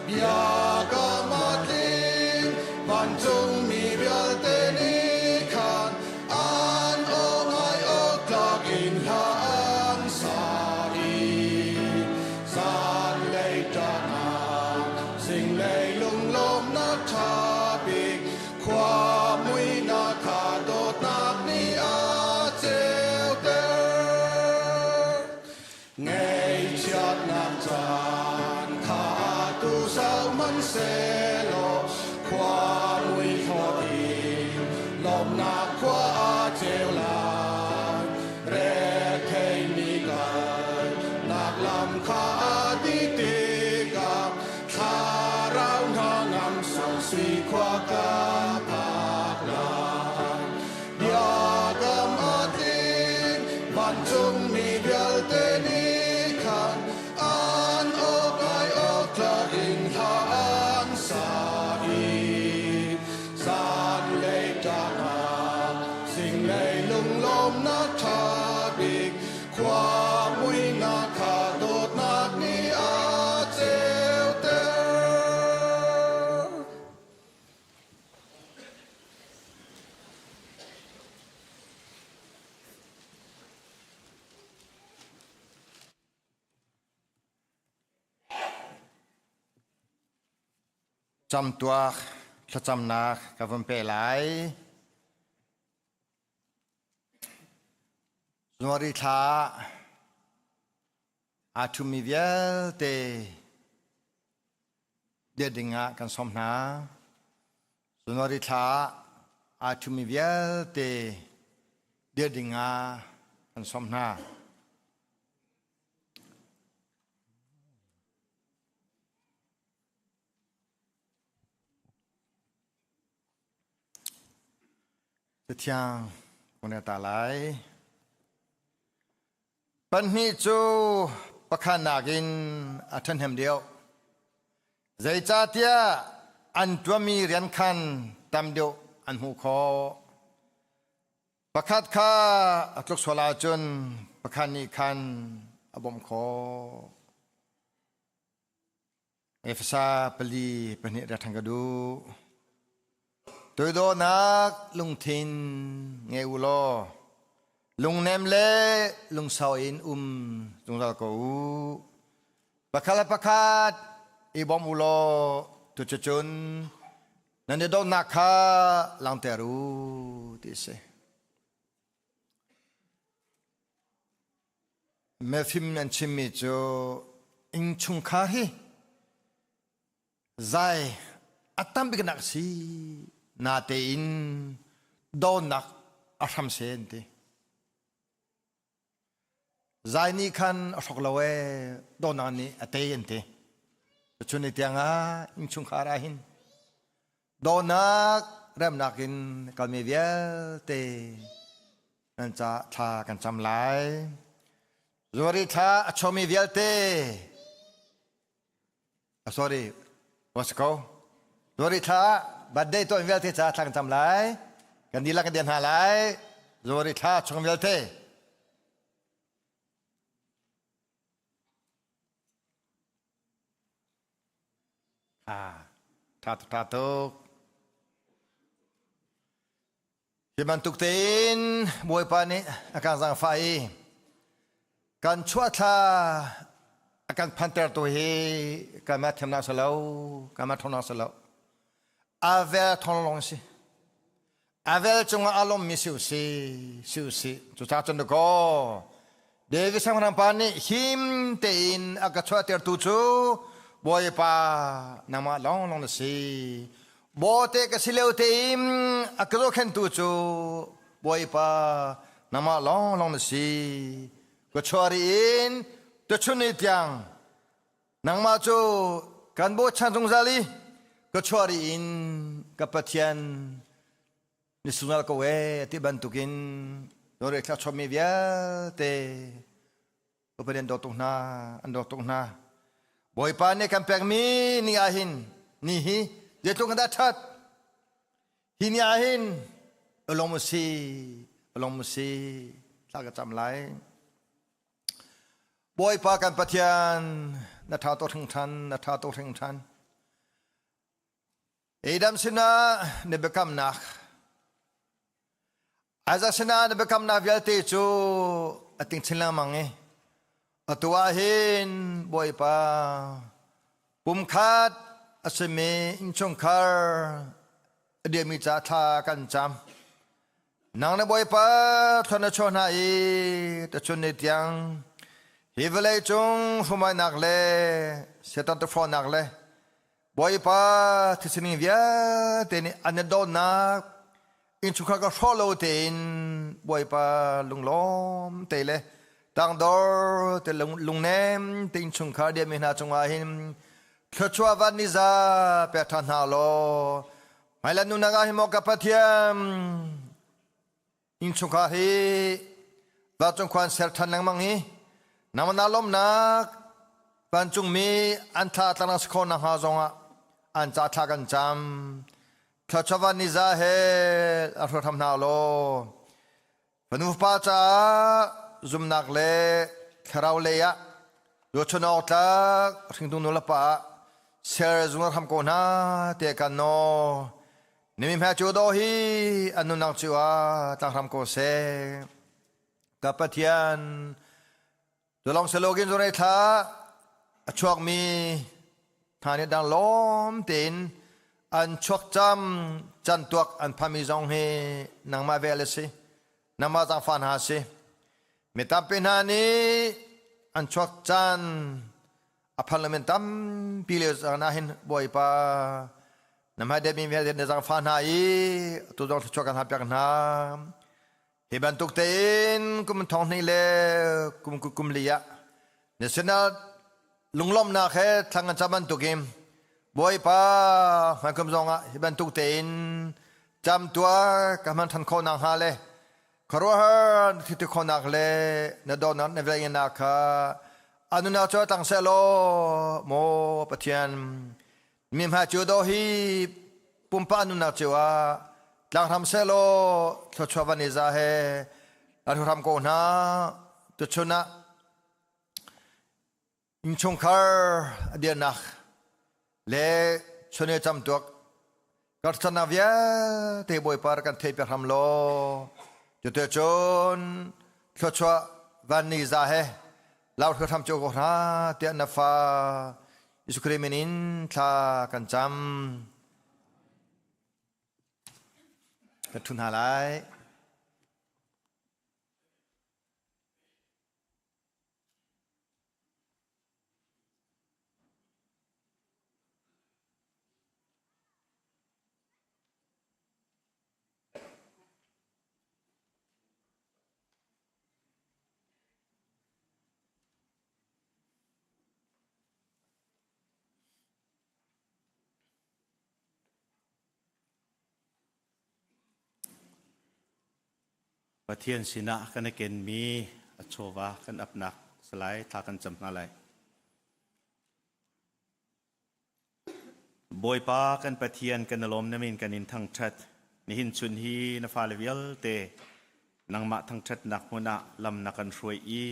Biakam a tling, vancungmi vialte nih khan an aw ngai awk tlak in hla an sa i zanlei ṭahnak zinglei lunglawmhnak ṭha bik khua muihnak kha dawtnak nih a ceuter. Ngaihchiatnak caan kha tu sihmanhsehlaw khua mui thlawt in lawmhnak khua a ceu lai. Retheimi kalnak lam kha a dih tikah thlarau hna ngam sui khua ka phak lai. Biakam a tling, vancungmi vialte nih khan an awk ai awk tlak in hla an sa i zanlei ṭahnak zinglei lunglawmhnak ṭha bik khua muihnak kha dawtnak nih a ceuter. Camtuak thlacamnak ka vun pe lai. January thla aa ṭhummi vialte dir dingah kan sawm hna. January thla aa ṭhummi vialte dir dingah kan sawm hna. Cathiang kun ta lai. Pahnih cu pakhat nakin a ṭhahnem deuh. Zeicahtiah an ṭuanmi rian khan tam deuh an hmuh khawh. Pakhat kha a tluk sual ahcun pakhat nih khan a bawmh khawh. Efesa pali pahnih rak ṭhan ka duh. Toidawnak lungthin ngei u law lungnem le lungsau in um zungzal ko u. Pakhat le pakhat i bawm u law tucun nan i dawtnak kha langhter u ti a si. Mefim an chimmi cu innchungkhar hi zai a tam biknak si natein dawtnak a hram se an ti. Zai nih khan a hrok lo ee dawtnak nih a tei an ti. Cun ni tiang ah innchungkhar ah hin dawtnak remnak in kalmi vialte nan ca thla kan cam lai. Zuari thla a chomi vialte sorry was ko Zuari thla birthday tuah vialte ca thla kan cam lai. Kan dihlak kan dir hna lai. Zuari thla chung vialte Tha tuk tha tuk. Hi bantuk tein Bawipa nih a kan zaangfah i kan chuahthla a kan phantertu hi kanmah thiamnak si lo, kanmah ṭhawnnak si lo. A vel thawng lawng si. A vel cungah a lawmmi si usih, si usih. Cucaah cun dakaw David siangpahrang pa nih him tein a ka chuahtertu cu Bawipa nangmah lawnglawng na si. Bawte ka si lio tein a ka zohkhenhtu cu Bawipa nangmah lawnglawng na si. Ka chuah ri in tuchun ni tiang nangmah cu kan bochan zungzal i ka chuah ri in ka Pathian ni sungzal ko ee ti bantukin Lore thla chawmmi vialte Pathian dawt tuk hna an dawt tuk hna Bawipa nih kan pekmi ni ah hin ni hi zeitluk in dah ṭhat hi ni ah hin lawm u si lawm u si thla ka cam lai. Bawipa kan Pathian, na ṭha tuk hringhran, na ṭha tuk hringhran. Adam sinah na biakamnak, Isaac sinah na biakamnak vialte cu a ting chin lengmang i atu ah hin Bawipa pumkhat a simi innchungkhar a dirmi ca thla kan cam. Nang na Bawipa thluan na chuah hna i tachun ni tiang hi vawlei cung hrumainak le Satan tafawnak le Bawipa thisining vialte nih an i dawtnak innchungkhar ka hrawh lo tein Bawipa lunglawm te le tangdor te lungnem te innchungkhar diami hna cungah hin thluachuah van ni za pek ṭhan hna law Hmailei nunak ah hin maw ka Pathian innchungkhar hi vancung khua an ser ṭhan lengmang i nangmah naa lawmhnak vancungmi an thla tlang si khawh nakhnga zongah an ca thla kan cam. Thluachuah van ni za he a hruai hram hna law Fanu fapa caah zumnak le thlarau lei ah ruahchan awk tlak hringtu nu le pa ah ser zungzal hram ko hna tiah kan nawl. Nimi hme cu daw hi an nunnak cu ah tlang hram ko seh. Ka Pathian, Tulong selogin zunei thla a chuakmi hna nih dang lawm tein an chuak cam cantuak an phami zong hi nangmah vel a si. Nangmah zaangfah hna a si. Mi tampi hna nih an chuak caan a phan lomi tampi lio caan ah hin Bawipa na hmai deuhmi vialte na zaangfah hna i tu zong thluachuah kan hal piak hna. Hi bantuk tein kum thong hnih le kum kum li ah national lunglawmhnak he thlang an cam bantukin Bawipa hmaikum zongah hi bantuk tein cam tuar ka hman than khawh nakhnga le khuaruahhar na thiti khawhnak le na dawtnak na velngeihnak kha a nunnak cu tang seh law maw Pathian Mi hma cio daw hi pumpa nunnak cio ah tlanghram sehlaw thluachuah van i za he an hram ko hna. Tuchun ah innchungkhar a dirnak le chun i camtuak karchannak vialte Bawipa kan theih piak hram law cuti cun thluachuah van ni za he lau hram cio ko hna tiah na fa Jesuh Khrih min in thla kan cam. Kan ṭhu hna lai. Pathian sinah kan i kenmi a chawva kan apnak salai thla kan cam hna lai. Bawipa kan Pathian kan i lawm na min kan in thangṭhat. Nihin chun hi na fale vialte nangmah thangṭhatnak hmun ah lam na kan hruai i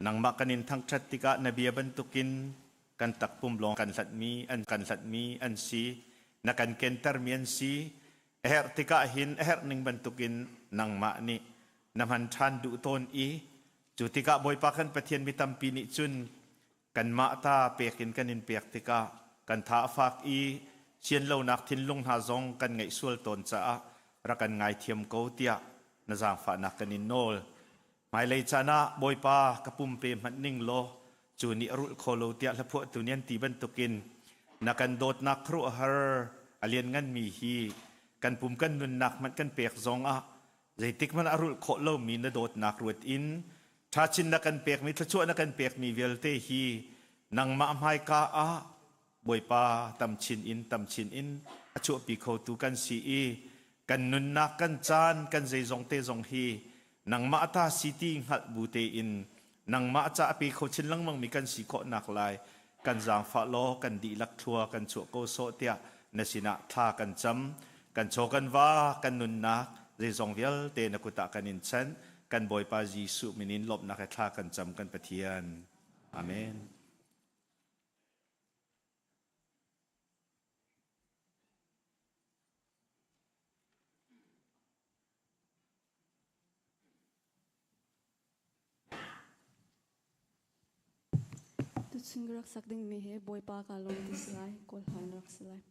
nangmah kan in thangṭhat tikah na bia bantukin kan takpum lawng kan hlatmi an kan hlatmi an si na kan kentermi an si a herh tikah hin a herh ning bantukin nangmah nih na hman ṭhan duh tawn i cu tikah Bawipa kan Pathian mi tampi nih cun Kanmah ta pek in kan in pek tikah kan tha a fak i sianlonak thinlung hna zong kan ngeih sual tawn caah rak kan ngaithiam ko tiah na zaangfahnak kan in nawl. Hmailei caan ah Bawipa ka pumpe hmanh ning law cu nih a rulh kho lo tiah hlaphuahtu nih an ti bantukin na kan dawtnak khuaruahhar a liannganmi hi kan pum kan nunnak hmanh kan pek zongah zeitik hmanh a rulh khawh lomi na dawtnak ruat in Ṭhachin na kan pekmi thluachuah na kan pekmi vialte hi nangmah hmaika ah Bawipa tam chin in tam chin in a chuahpi khotu kan si i kan nunnak kan caan kan zeizong te zong hi nangmah ta si ti hngalh bu tein nangmah ca a pe kho chin lengmang mi kan si khawh nak lai kan zaangfah law kan dihlak thlua kan chuah ko sawh tiah na sinah thla kan cam kan chaw kan va kan nunnak zeizong vialte na kut ah kan in chanh. Kan Bawipa Jesuh min in lawmhnak he thla kan cam kan Pathian. Amen. Tuchun ka rak sak dingmi hi Bawipa kaa lawm ti si lai, Kawl hla in rak si lai.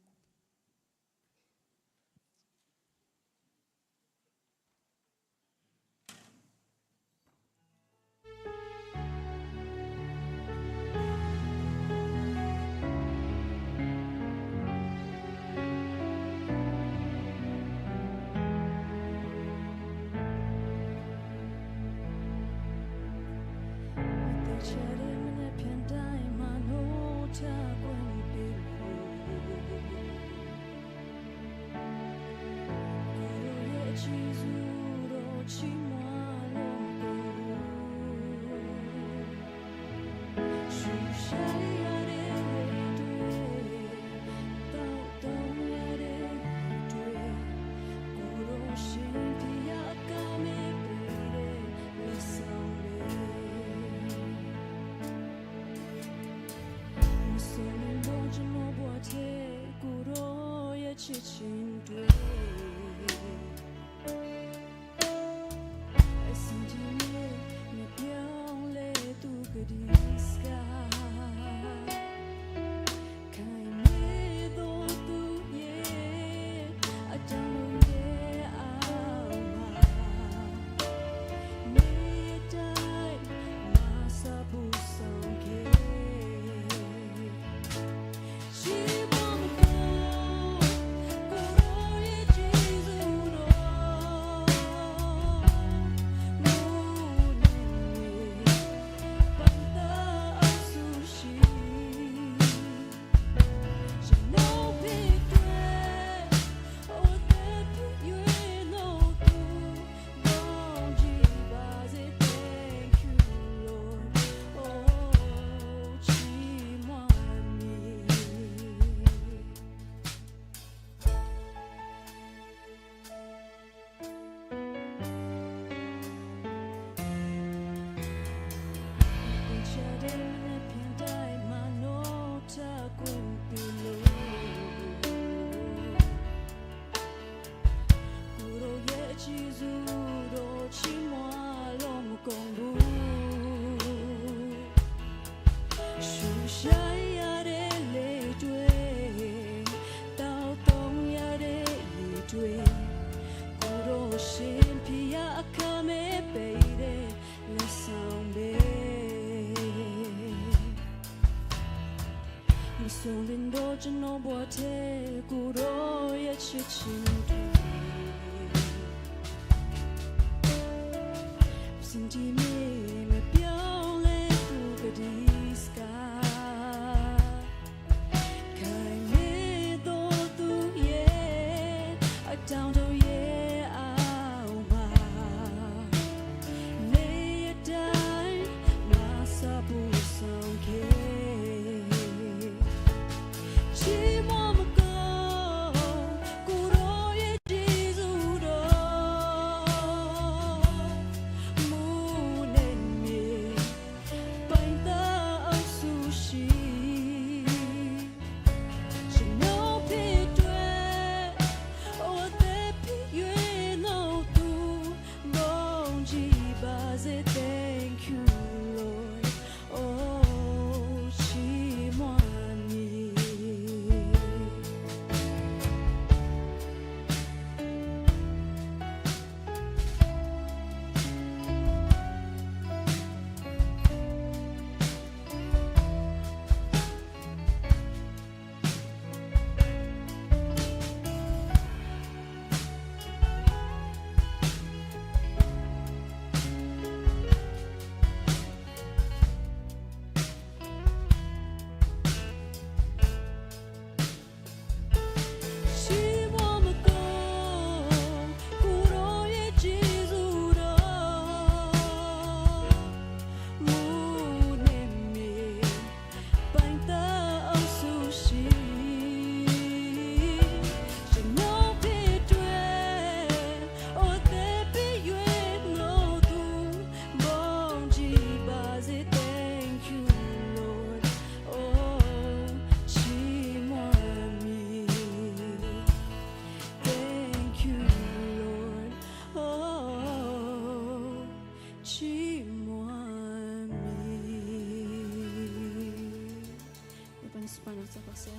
rak cak ko seh.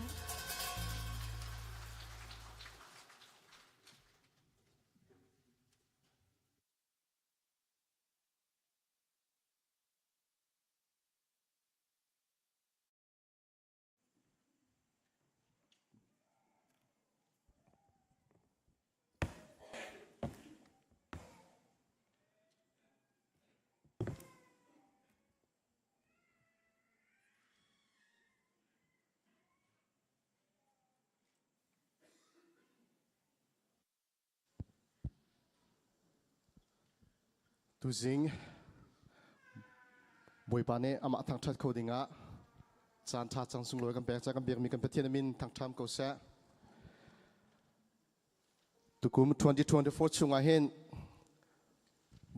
Tuzing Bawipa nih amah thangṭhat kho dingah caan ṭha cang sunglawi kan pek ca kan biakmi kan Pathian min thangṭham ko seh. Tukum 2024 chungah hin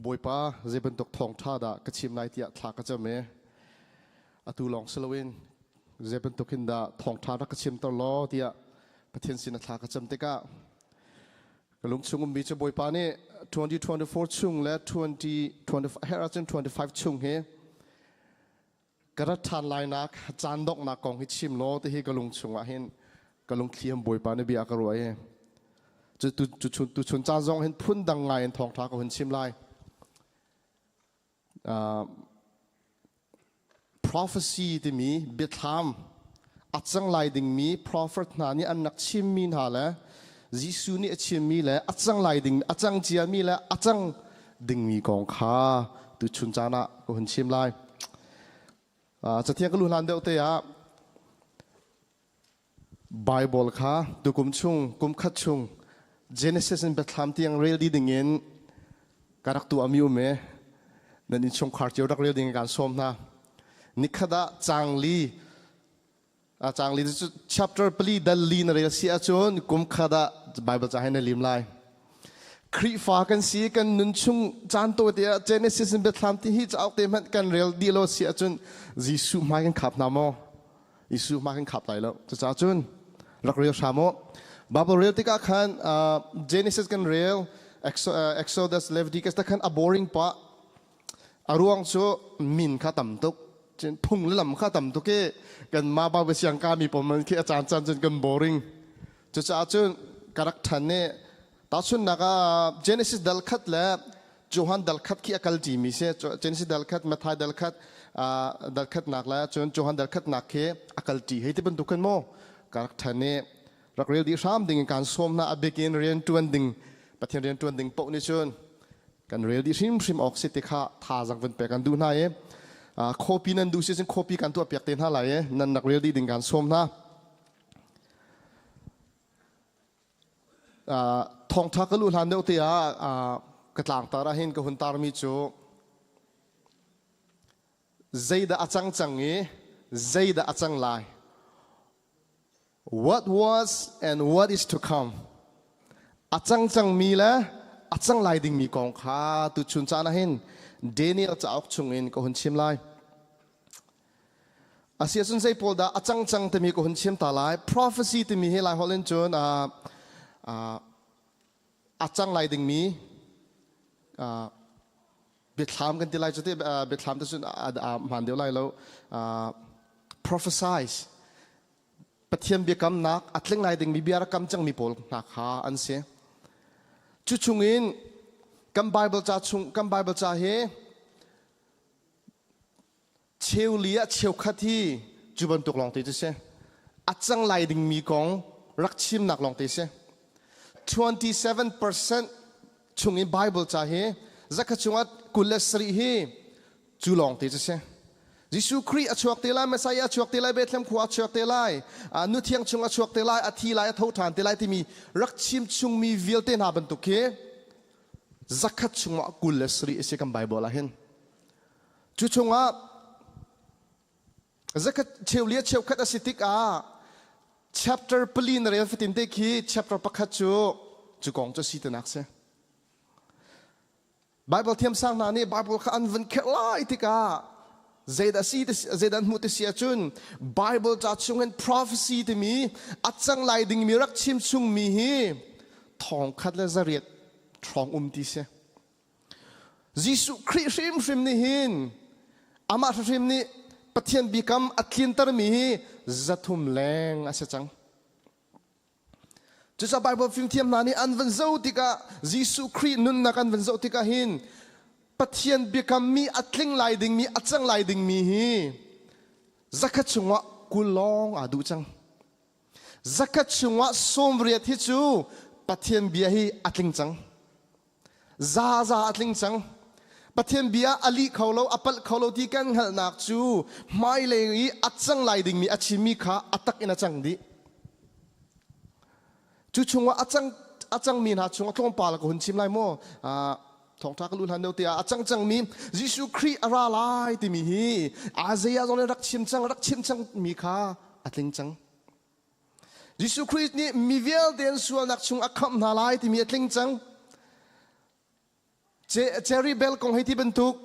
Bawipa zei bantuk thawngṭha dah ka chim lai tiah thla ka cam i atu lawng si loin zei bantuk hin dah thawngṭha rak ka chimter law tiah Pathian sin a thla ka cam tikah ka lungchung ummi cu Bawipa nih 2024 chung le 2025 herh ahcun 25 chung hi ka rat ṭhan lainak caan donghnak kong hi chim law ti hi ka lung chungah hin ka lungthli han Bawipa nih bia ka ruah i cu tu chun tu chun caan zong hin phun dang ngai in thawngṭha ka hun chim lai. Uh, prophecy timi biathlam a cang lai dingmi prophet hna nih an rak chimmi hna le Jesuh nih a chimmi le a cang lai ding a cang ciami le a cang dingmi kong kha tuchun caan ah ka hun chim lai. Cathiang ka lu hlan deuh te ah Bible kha tukum chung kum khat chung Genesis in Biathlam tiang rel dih ding in ka rak tuahmi um e nan innchungkhar cio rak rel ding in kaan sawm hna. Nikhat ah caang li caang li cu chapter pali dal li na rel si ahcun kum khat ah Bible ca he na lim lai. Khrihfa kan si kan nun chung caan tawi te ah Genesis in Biathlam ti hi cauk te hmanh kan rel dih lo si ahcun Jesuh hmai kan khap hna maw? Jesuh hmai kan khap lai lo. Cucaah cun rak rel hram u. Bible rel tikah khan Genesis kan rel Exodus Leviticus te khan a boring pah. A ruang cu min kha tam tuk. Phung le lam kha tam tuk i kan mah Bible siang ka mi pawl man khi a caan caan cun kan boring. Cucaah cun ka rak ṭhan i tahchunhnak ah Genesis dal khat le Johan dal khat khi a kal ṭimi si. Genesis dal khat, Matthai dal khat, dal khatnak le cun Johan dal khatnak khi a kal ṭi. Hei ti bantuk khin maw ka rak ṭhan i rak rel dih hram ding in kaan sawm hna a bik in rian ṭuan ding Pathian rian ṭuan ding paoh nih cun kan rel dih hrimhrim awk si ti kha thazaang vun pek an duh hna i copy nan duh si cun copy kan tuah piak te hna lai i nan rak rel dih ding kaan sawm hna. Thawngṭha ka luh hlan deuh te ah ka tlangtar ah hin ka hun tarmi cu zeidah a cang cang i zeidah a cang lai what was and what is to come a cang cangmi le a cang lai dingmi kong kha tuchun caan ah hin Daniel cauk chungin ka hun chim lai. Asiahcun zei pawl dah a cang cang timi ka hun chim ta lai. Prophecy timi hi Laiholh in cun a cang lai dingmi biathlam kan ti lai cu ti biathlam te cun a hmaan deuh lai lo. Prophesize Pathian biakamnak a tling lai dingmi bia rak kam cangmi pawl hna kha an si. Cu chungin kan Bible ca chung kan Bible ca hi Cheuli ah cheukhat hi cu bantuk lawngte cu si. A cang lai dingmi kong rak chimnak lawngte si. 27% chung i Bible ca hi zakhat chungah 27 hi cu lawngte cu si. Jesuh Khrih a chuak te lai, Messiah a chuak te lai, Bethlehem khua a chuak te lai, nu thiang chung a chuak te lai, a thi lai, a tho ṭhan te lai timi rak chim chungmi vialte hna bantuk hi zakhat chungah 27 a si kan Bible ah hin. Cu chungah zakhat cheulia cheukhat a si tikah chapter pali na rel fatin te khi chapter pakhat cu cu kong cu si tinak si. Bible thiamsang hna nih Bible kha an vun kherh lai tikah zeidah si zeidah an hmuh ti si ahcun Bible ca chungin prophecy timi a cang lai dingmi rak chim chungmi hi thong khat le zariat ṭhawng um ti si. Jesuh Khrih hrimhrim nih hin amah hrimhrim nih Pathian biakam a tlintermi hi 300 leng a si cang. Cucaah Bible fimthiam hna nih an van zoh tikah Jesuh Khrih nunnak an van zoh tikah hin Pathian biakammi a tling lai dingmi a cang lai dingmi hi 100 chungah 20 lawng aa duh cang. 100 chungah 80 hi cu Pathian bia hi a tling cang. Zaza a tling cang. Pathian bia a lih kho lo, a palh kho lo ti kan hngalhnak cu hmailei i a cang lai dingmi a chimmi kha a tak in a cang dih. Cu chungah a cang a cangmi hna chungah tlawmpal ka hun chim lai maw? Thawngṭha ka luh hlan deuh te ah a cang cangmi Jesuh Khrih a ra lai timi hi Isaiah zong nih rak chim cang, rak chim cangmi kha a tling cang. Jesuh Khrih nih mi vialte an sualnak chung a khamh hna lai timi a tling cang. Cherry bell kong hei ti bantuk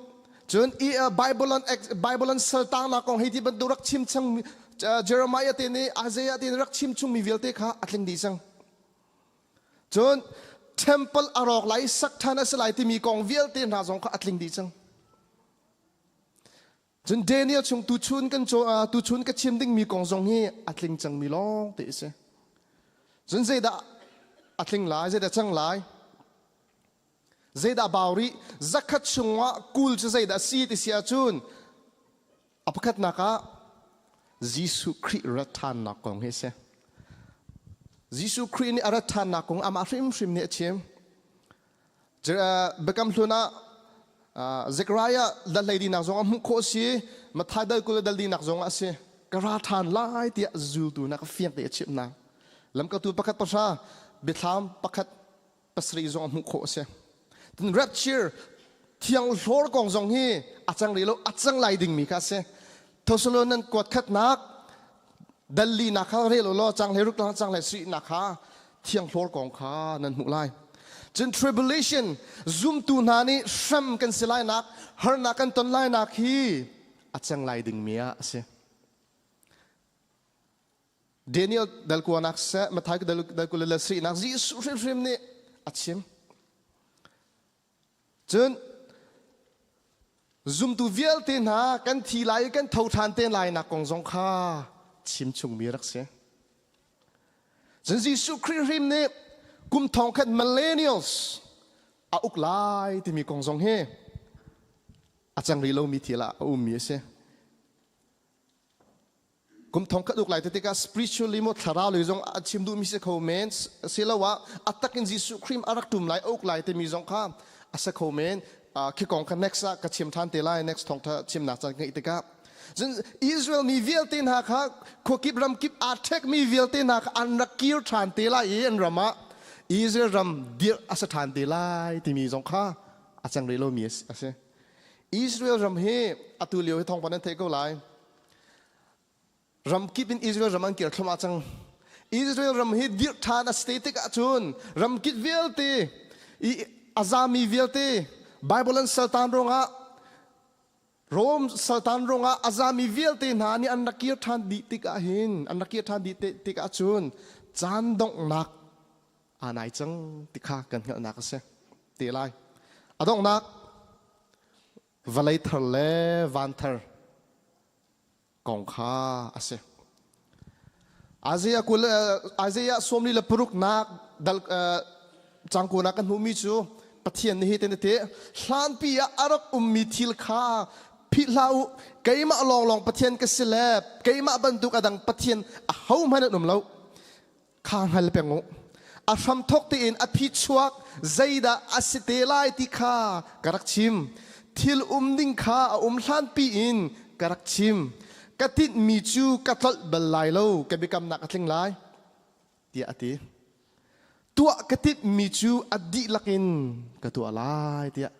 cun i Bible an Bible an saltangnak kong hei ti bantuk rak chim cang Jeremiah te nih Isaiah te nih rak chim chungmi vialte kha a tling dih cang. Cun temple a rawk lai sak ṭhan a si lai timi kong vialte hna zong kha a tling dih cang. Cun Daniel chung tuchun kan tuchun ka chim dingmi kong zong hi a tling cangmi lawng te a si. Cun zeidah a tling lai, zeidah cang lai? Zeidah bau rih? 100 chungah 20 cu zeidah a si ti si ahcun a pakhatnak ah Jesuh Khrih rat ṭhannak kong hi a si. Jesuh Khrih nih a rat ṭhannak kong amah hrimhrim nih a chim. Biakam Hlun ah Zechariah dal hleidinak zong ah hmuh khawh a si, Matthai dal 20 dal dinak zong ah a si. Ka ra ṭhan lai tiah zultu hna ka fiang te a chimh hna. Lamkaltu pakhat pahra, biathlam pakhat pasarih zong ah hmuh khawh a si. Tin rapture thiang hlawr kong zong hi a cang rih lo, a cang lai dingmi kha a si. Thessalonian kuat khatnak dal linak kha rel u law cang hlei ruk cang hlei sarihnak kha thianghlawr kong kha nan hmuh lai. Cun tribulation zumtu hna nih hrem kan si lainak harnak kan ton lainak hi a cang lai dingmi ah a si. Daniel dal kuanak seh Matthai dal 27nak Jesuh hrimhrim nih a chim. Cun zumtu vialte hna kan thi lai i kan tho ṭhan te lai nak kong zong kha chim chungmi rak si. Cun Jesuh Khrih hrim nih kum thong khat millennials a uk lai timi kong zong hi a cang rih lomi thil ah a ummi a si. Kum thong khat uk lai te tikah spiritually maw thlarau lei zong a chim duhmi si kho men siloah a tak in Jesuh Khrih a rak ṭum lai a uk lai timi zong kha a si kho men. Khi kong kha next ah ka chim ṭhan te lai next thawngṭha chimnak caan ngeih tikah. Cun Israel mi vialte hna kha khuakip ramkip aa ṭhekmi vialte hna kha an rak kir ṭhan te lai i an ram ah Israel ram dirh a si ṭhan te lai timi zong kha a cang rih lomi a si. Israel ram hi atu lio hi thawngpang nan theih ko lai. Ramkip in Israel ram an kir thluahmah cang. Israel ram hi dirh ṭhan a si tik ahcun ramkip vialte i a zami vialte Bible an saltan ruangah Rome saltan ruangah a zami vialte hna nih an rak kir ṭhan dih tik ahhin an rak kir ṭhan dih tik ahcun caan donghnak aa nai cang ti kha kan hngalhnak a si te lai. A donghnak vawlei thar le van thar kong kha a si. Isaiah 20 Isaiah 46 nak dal cangku nak kan hmuhmi cu Pathian nih hi tin a ti hlanpi ah a rak ummi thil kha philh hlah u keimah lawnglawng Pathian ka si le keimah bantuk a dang Pathian ahohmanh an um lo kha hngal peng u. A hramthawk tein a phichuak zeidah a si te lai ti kha ka rak chim. Thil um ding kha a um hlanpi in ka rak chim. Ka tinhmi cu ka tlolh bal lai lo, ka biakamnak a tling lai, tiah a ti. Tuah ka tinhmi cu a dihlak in ka tuah lai, tiah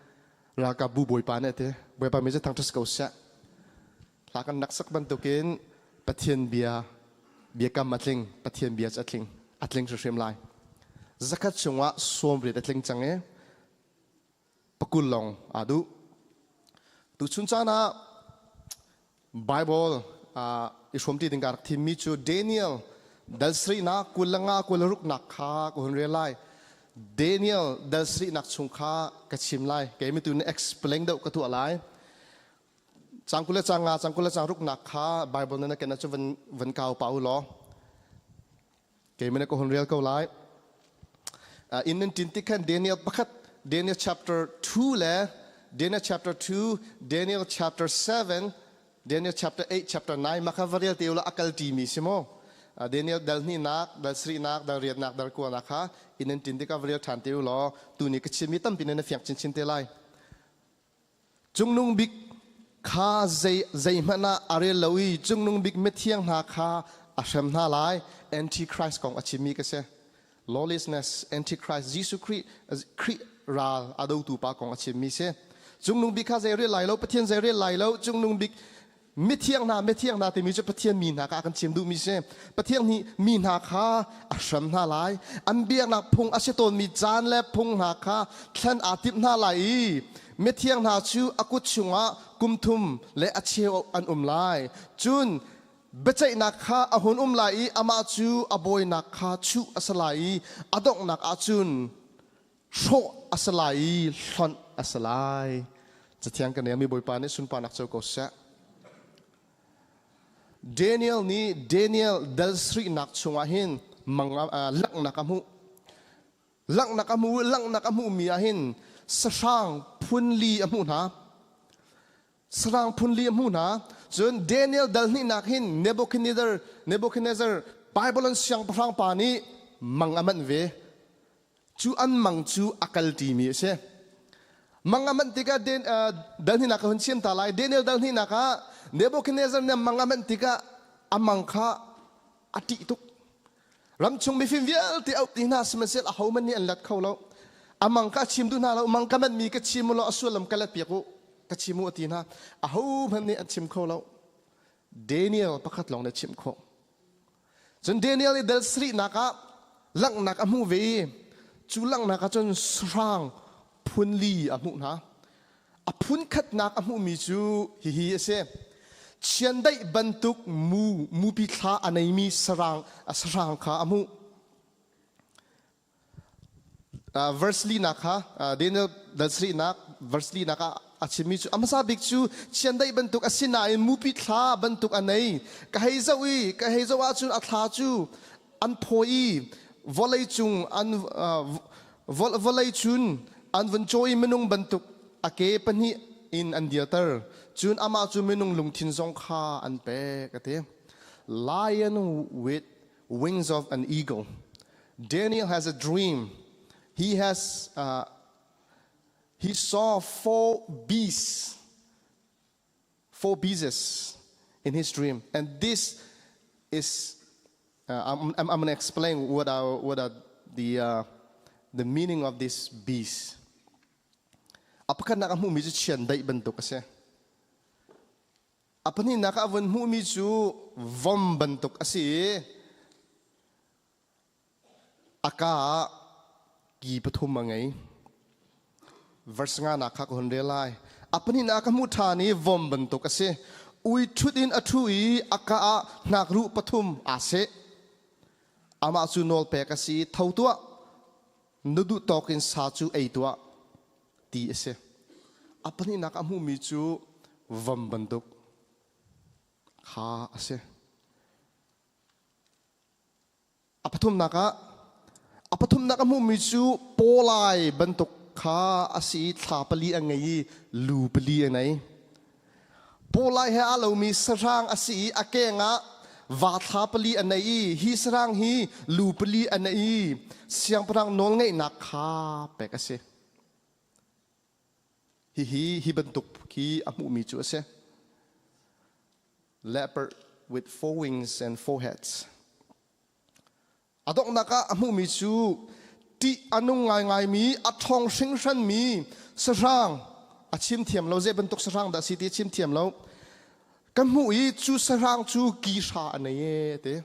ralkapbu bawipa nih a ti. Bawipa mi cu thangṭhat si ko seh. Hla kan rak sak bantukin Pathian bia biakam a tling, Pathian bia cu a tling, a tling hrimhrim lai. 100 chungah 80 a tling cang i 20 lawng aa duh. Tuchun caan ah Bible i hrawmṭi ding ka rak thimmi cu Daniel dal sarihnak 25 26 nak kha ka hun rel lai. Daniel dal sarihnak chung kha ka chim lai. Kei mi tu nih explain deuh ka tuah lai. Cang 20 le cang nga, cang 20 le cang ruknak kha Bible na na ken ahcun van, van kau pa u law. Keimah nih ka hun rel ko lai. Inn nan ṭin tik khan Daniel pakhat, Daniel chapter 2 le Daniel chapter 2, Daniel chapter 7, Daniel chapter 8, chapter 9 mah kha va rel te u law a kal ṭimi si maw? Daniel dal hnihnak, dal sarihnak, dal riatnak, dal kuanak kha inn nan ṭin tikah va rel ṭhan te u law tuni ka chimmi tampi nan fiang chinchin te lai. Cungnung bik kha zei zeihmanh ah a rel lo i cungnung bik mithiang hna kha a hrem hna lai. Antichrist kong a chimmi ka si. Lawlessness, Antichrist, Jesuh Khrih, Khrih ral a dotu pa kong a chimmi si. Cungnung bik kha zei rel lai lo, Pathian zei rel lai lo, cungnung bik mithiang hna mithiang hna timi cu Pathian mi hna kha a kan chim duhmi si. Pathian nih mi hna kha a hrem hna lai. An biaknak phung a si tawnmi caan le phung hna kha thlen aa timh hna lai i mithiang hna cu a kut chungah kum thum le a cheu an um lai. Cun biaceihnak kha a hun um lai i amah cu a bawinak kha chuh a si lai i a donghnak ah cun hrawh a si lai i hlonh a si lai. Cathiang kan relmi Bawipa nih sunparnak co ko seh. Daniel nih Daniel dal sarihnak chungah hin mang langhnak a hmuh. Langhnak a hmuh langhnak a hmuhmi ah hin sahrang phun li a hmuh hna. Sarang phun li a hmuh hna. Cun Daniel dal hnihnak hin Nebuchadnezzar Nebuchadnezzar Babylon siangpahrang pa nih mang a manh ve. Cu an mang cu a kal ṭimi a si. Mang a manh tikah dal hnihnak ka hun chim ta lai. Daniel dal hnihnak ah Nebuchadnezzar nih mang a manh tikah a mang kha a ṭih tuk. Ramchung mifim vialte auh ti hna sihmanhsehlaw ahohmanh nih an let kho lo. A mang kha a chim duh hna lo. Mang ka manhmi ka chim u law a sullam ka let piak u ka chim u a ti hna. Ahohmanh nih an chim kho lo. Daniel pakhat lawng nih a chimh khawh. Cun Daniel i dal sarihnak ah langhnak a hmuh ve i cu langhnak ah cun sahrang phun li a hmuh hna. A phun khatnak a hmuhmi cu hihi a si. Chiandeih bantuk mu mupi thla a neimi sarang sahrang kha a hmuh. Verse linak kha Daniel dal sarihnak verse linak ah a chimmi cu a hmasa bik cu chiandeih bantuk a si nain mupi thla bantuk a nei. Ka hei zoh i ka hei zoh ahcun a thla cu an phawi i vawlei cung an vawlei cun an vun cawi minung bantuk a ke pahnih in an dirter cun amah cu minung lungthin zong kha an pek a ti lion with wings of an eagle Daniel has a dream he has uh, he saw four beasts four beasts in his dream. And this is, uh, I'm, I'm, I'm going to explain what are, what are the, uh, the meaning of this beast. A pakhatnak a hmuhmi cu chiandeih bantuk a si. A pahnihnak ah a vun hmuhmi cu vom bantuk a si i A ka ah ki pathum a ngei. Verse nganak kha ka hun rel lai. A pahnihnak ka hmuh ṭhan i vom bantuk a si. Ui ṭhut in a ṭhu i a ka ah hnakruh pathum aa seh. Amah cu nawl pek a si i tho tuah, na duh tawk in sa cu ei tuah ti a si. A pahnihnak a hmuhmi cu vom bantuk kha a si. A pathumnak ah a pathumnak a hmuhmi cu pawlai bantuk kha a si i thla pali a ngei i lu pali a ngei. Pawlai he aa lomi sahrang a si i a keng ah va thla pali a nei i hi sahrang hi lu pali a nei i siangpahrang nawlngeihnak kha pek a si. Hihi hi bantuk khi a hmuhmi cu a si. Leopard with four wings and four heads. A donghnak ah a hmuhmi cu ṭih a nung ngaingaimi, a ṭhawng hringhranmi sahrang a chim thiam lo. Zei bantuk sahrang dah si ti a chim thiam lo. Ka hmuh i cu sahrang cu ki hra a nei e ti.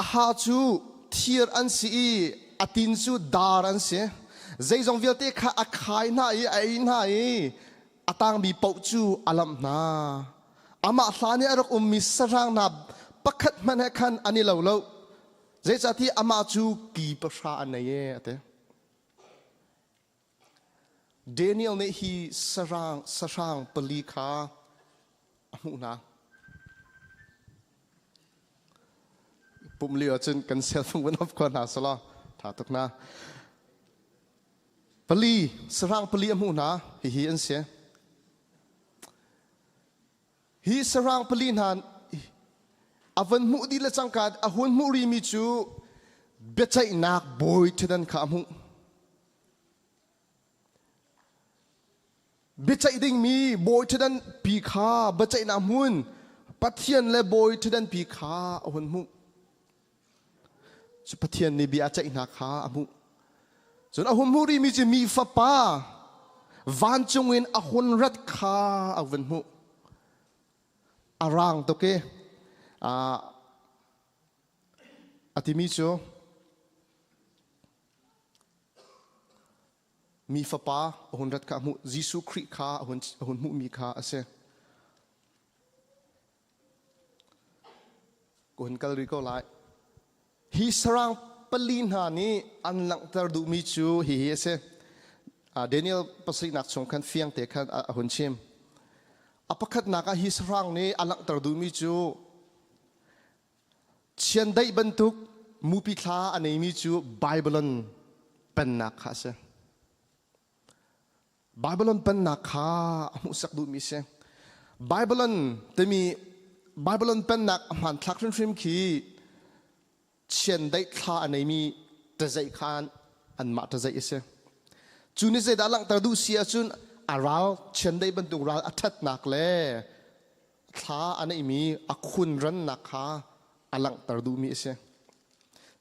A ha cu thir an si i a tin cu dar an si. Zeizong vialte kha a khai hna i a ei hna i a tangmi paoh cu a lamh hna. Amah hlan i a rak ummi sahrang hna pakhat hmanh he khan an i lo lo. Zeicahtiah amah cu ki pahra a nei e, a ti. Daniel nih hi sarang sahrang pali kha a hmuh hna. Pum lio ahcun kan cell phone van off ko hna selaw tha tuk na. Pali sahrang pali a hmuh hna hihi an si. Hi sahrang pali hna a van hmuh dih le cangka a hun hmuh rimi cu biaceihnak bawi ṭhutdan kha a hmuh. Biaceih dingmi bawi ṭhutdan pi kha biaceihnak hmun Pathian le bawi ṭhutdan pi kha a hun hmuh. Cu Pathian nih bia a ceih hna kha a hmuh. Cun a hun hmuh rihmi cu mi fapa vancung in a hun rat kha a vun hmuh. A rang tuk i a timi cu mi fapa a hun rat kha a hmuh. Jesuh Khrih kha a hun, a hun hmuhmi kha a si. Ka hun kal rih ko lai. Hi sarang pali hna nih an langhter duhmi cu hihi a si. Daniel pasarihnak chung khan fiang te khan a hun chim. A pakhatnak ah hi sahrang nih a langhter duhmi cu chiandeih bantuk mupi thla a neimi cu Babylon pennak kha a si. Babylon pennak kha a hmuhsak duhmi si. Babylon timi Babylon pennak a hmanthlak hrimhrim khi chiandeih thla a neimi ṭazeih khan anmah ṭazeih a si. Cu nih zeidah langhter duh si ahcun a ral chiandeih bantuk ral a ṭhatnak le thla a neihmi a khun rannak kha a langhter duhmi a si.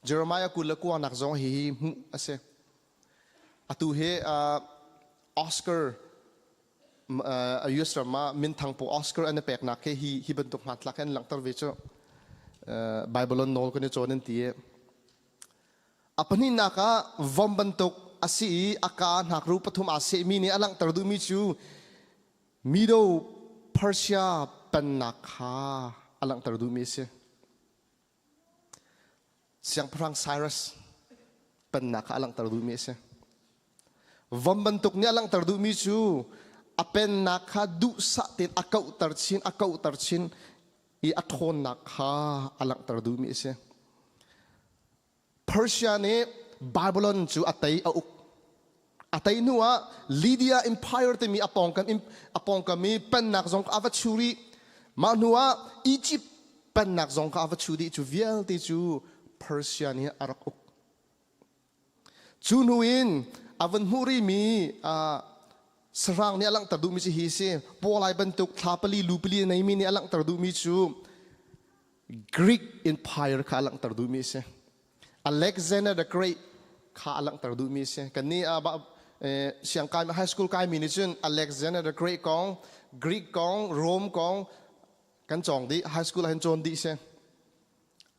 Jeremiah 29 nak zong hi hmuh a si. Atu hi Oscar US ram ah minthang pawl Oscar an i peknak hi hi hi bantuk hmanthlak hi an langhter ve cu. Bible nawl kan i cawn an ti i. A pahnihnak ah vom bantuk a si i a kaa hnakru pathum aa sehmi nih a langhter duhmi cu Medo Persia pennak kha a langhter duhmi a si. Siangpahrang Cyrus pennak kha a langhter duhmi a si. Vom bantuk nih a langhter duhmi cu a pennak kha duhsah tein a kauhter chin, a kauhter chin i a ṭhawnnak kha a langhter duhmi a si. Persia nih Babylon cu a tei a uk. A tei hnu ah Lydia Empire timi a pawngkam a pawngkam i pennak zong kha a va chu rih. Mah hnu ah Egypt pennak zong kha a va chu dih cu vialte cu Persia nih a rak uk. Cu hnu in a van hmuh rihmi sahrang nih a langhter duhmi cu hi si. Pawlai bantuk thla pali lu pali a neimi nih a langhter duhmi cu Greek Empire kha a langhter duhmi a si. Alexander the Great kha a langhter duhmi a si. Kannih siangkai high school kaimi nih cun Alexander the Great kong, Greek kong, Rome kong kan cawng dih. High school ah hin cawn dih si.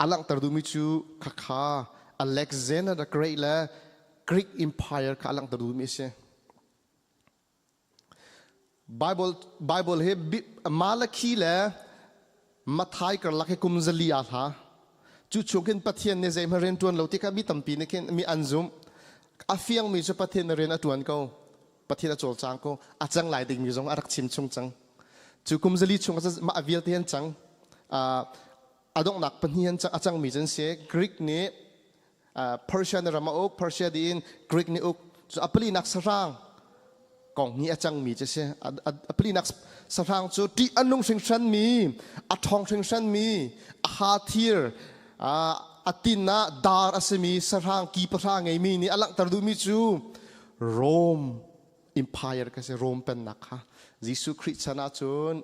A langhter duhmi cu khakha Alexander the Great le Greek Empire kha a langhter duhmi a si. Bible, Bible hi Malakhi le Mathai karlak hi kum zali aa hla. Cu chung khin Pathian nih zeihmanh rian ṭuan lo ti kha mi tampi nih khin mi an zumh. A fiangmi cu Pathian nih rian a ṭuan ko. Pathian a cawlcang ko. A cang lai dingmi zong a rak chim chung cang. Cu kum zali chung mah vialte an cang. A donghnak pahnih an a cangmi cu an si. Greek nih Persia nih ram a uk, Persia dih in Greek nih uk. Cu a palinak sahrang kong hi a cangmi cu si. A palinak sahrang cu ṭih a nung hringhranmi, a ṭhawng hringhranmi, a ha thir, a tin ah dar a simi sahrang ki pahra ngeimi nih a langhter duhmi cu Rome Empire ka si, Rome pennak kha. Jesuh Khrih chan ahcun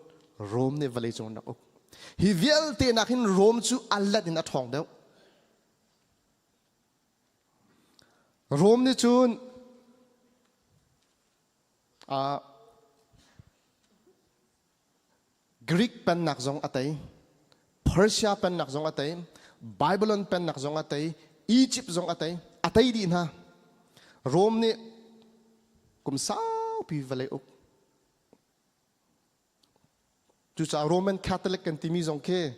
Rome nih vawleicung rak uk. Hi vialte nak hin Rome cu a let in a ṭhawng deuh. Rom nih cun Greek pennak zong a tei, Persia pennak zong a tei, Babylon pennak zong a tei, Egypt zong a tei, a tei dih hna. Rom nih kum saupi vawlei uk. Cucaah Roman Catholic kan timi zong khi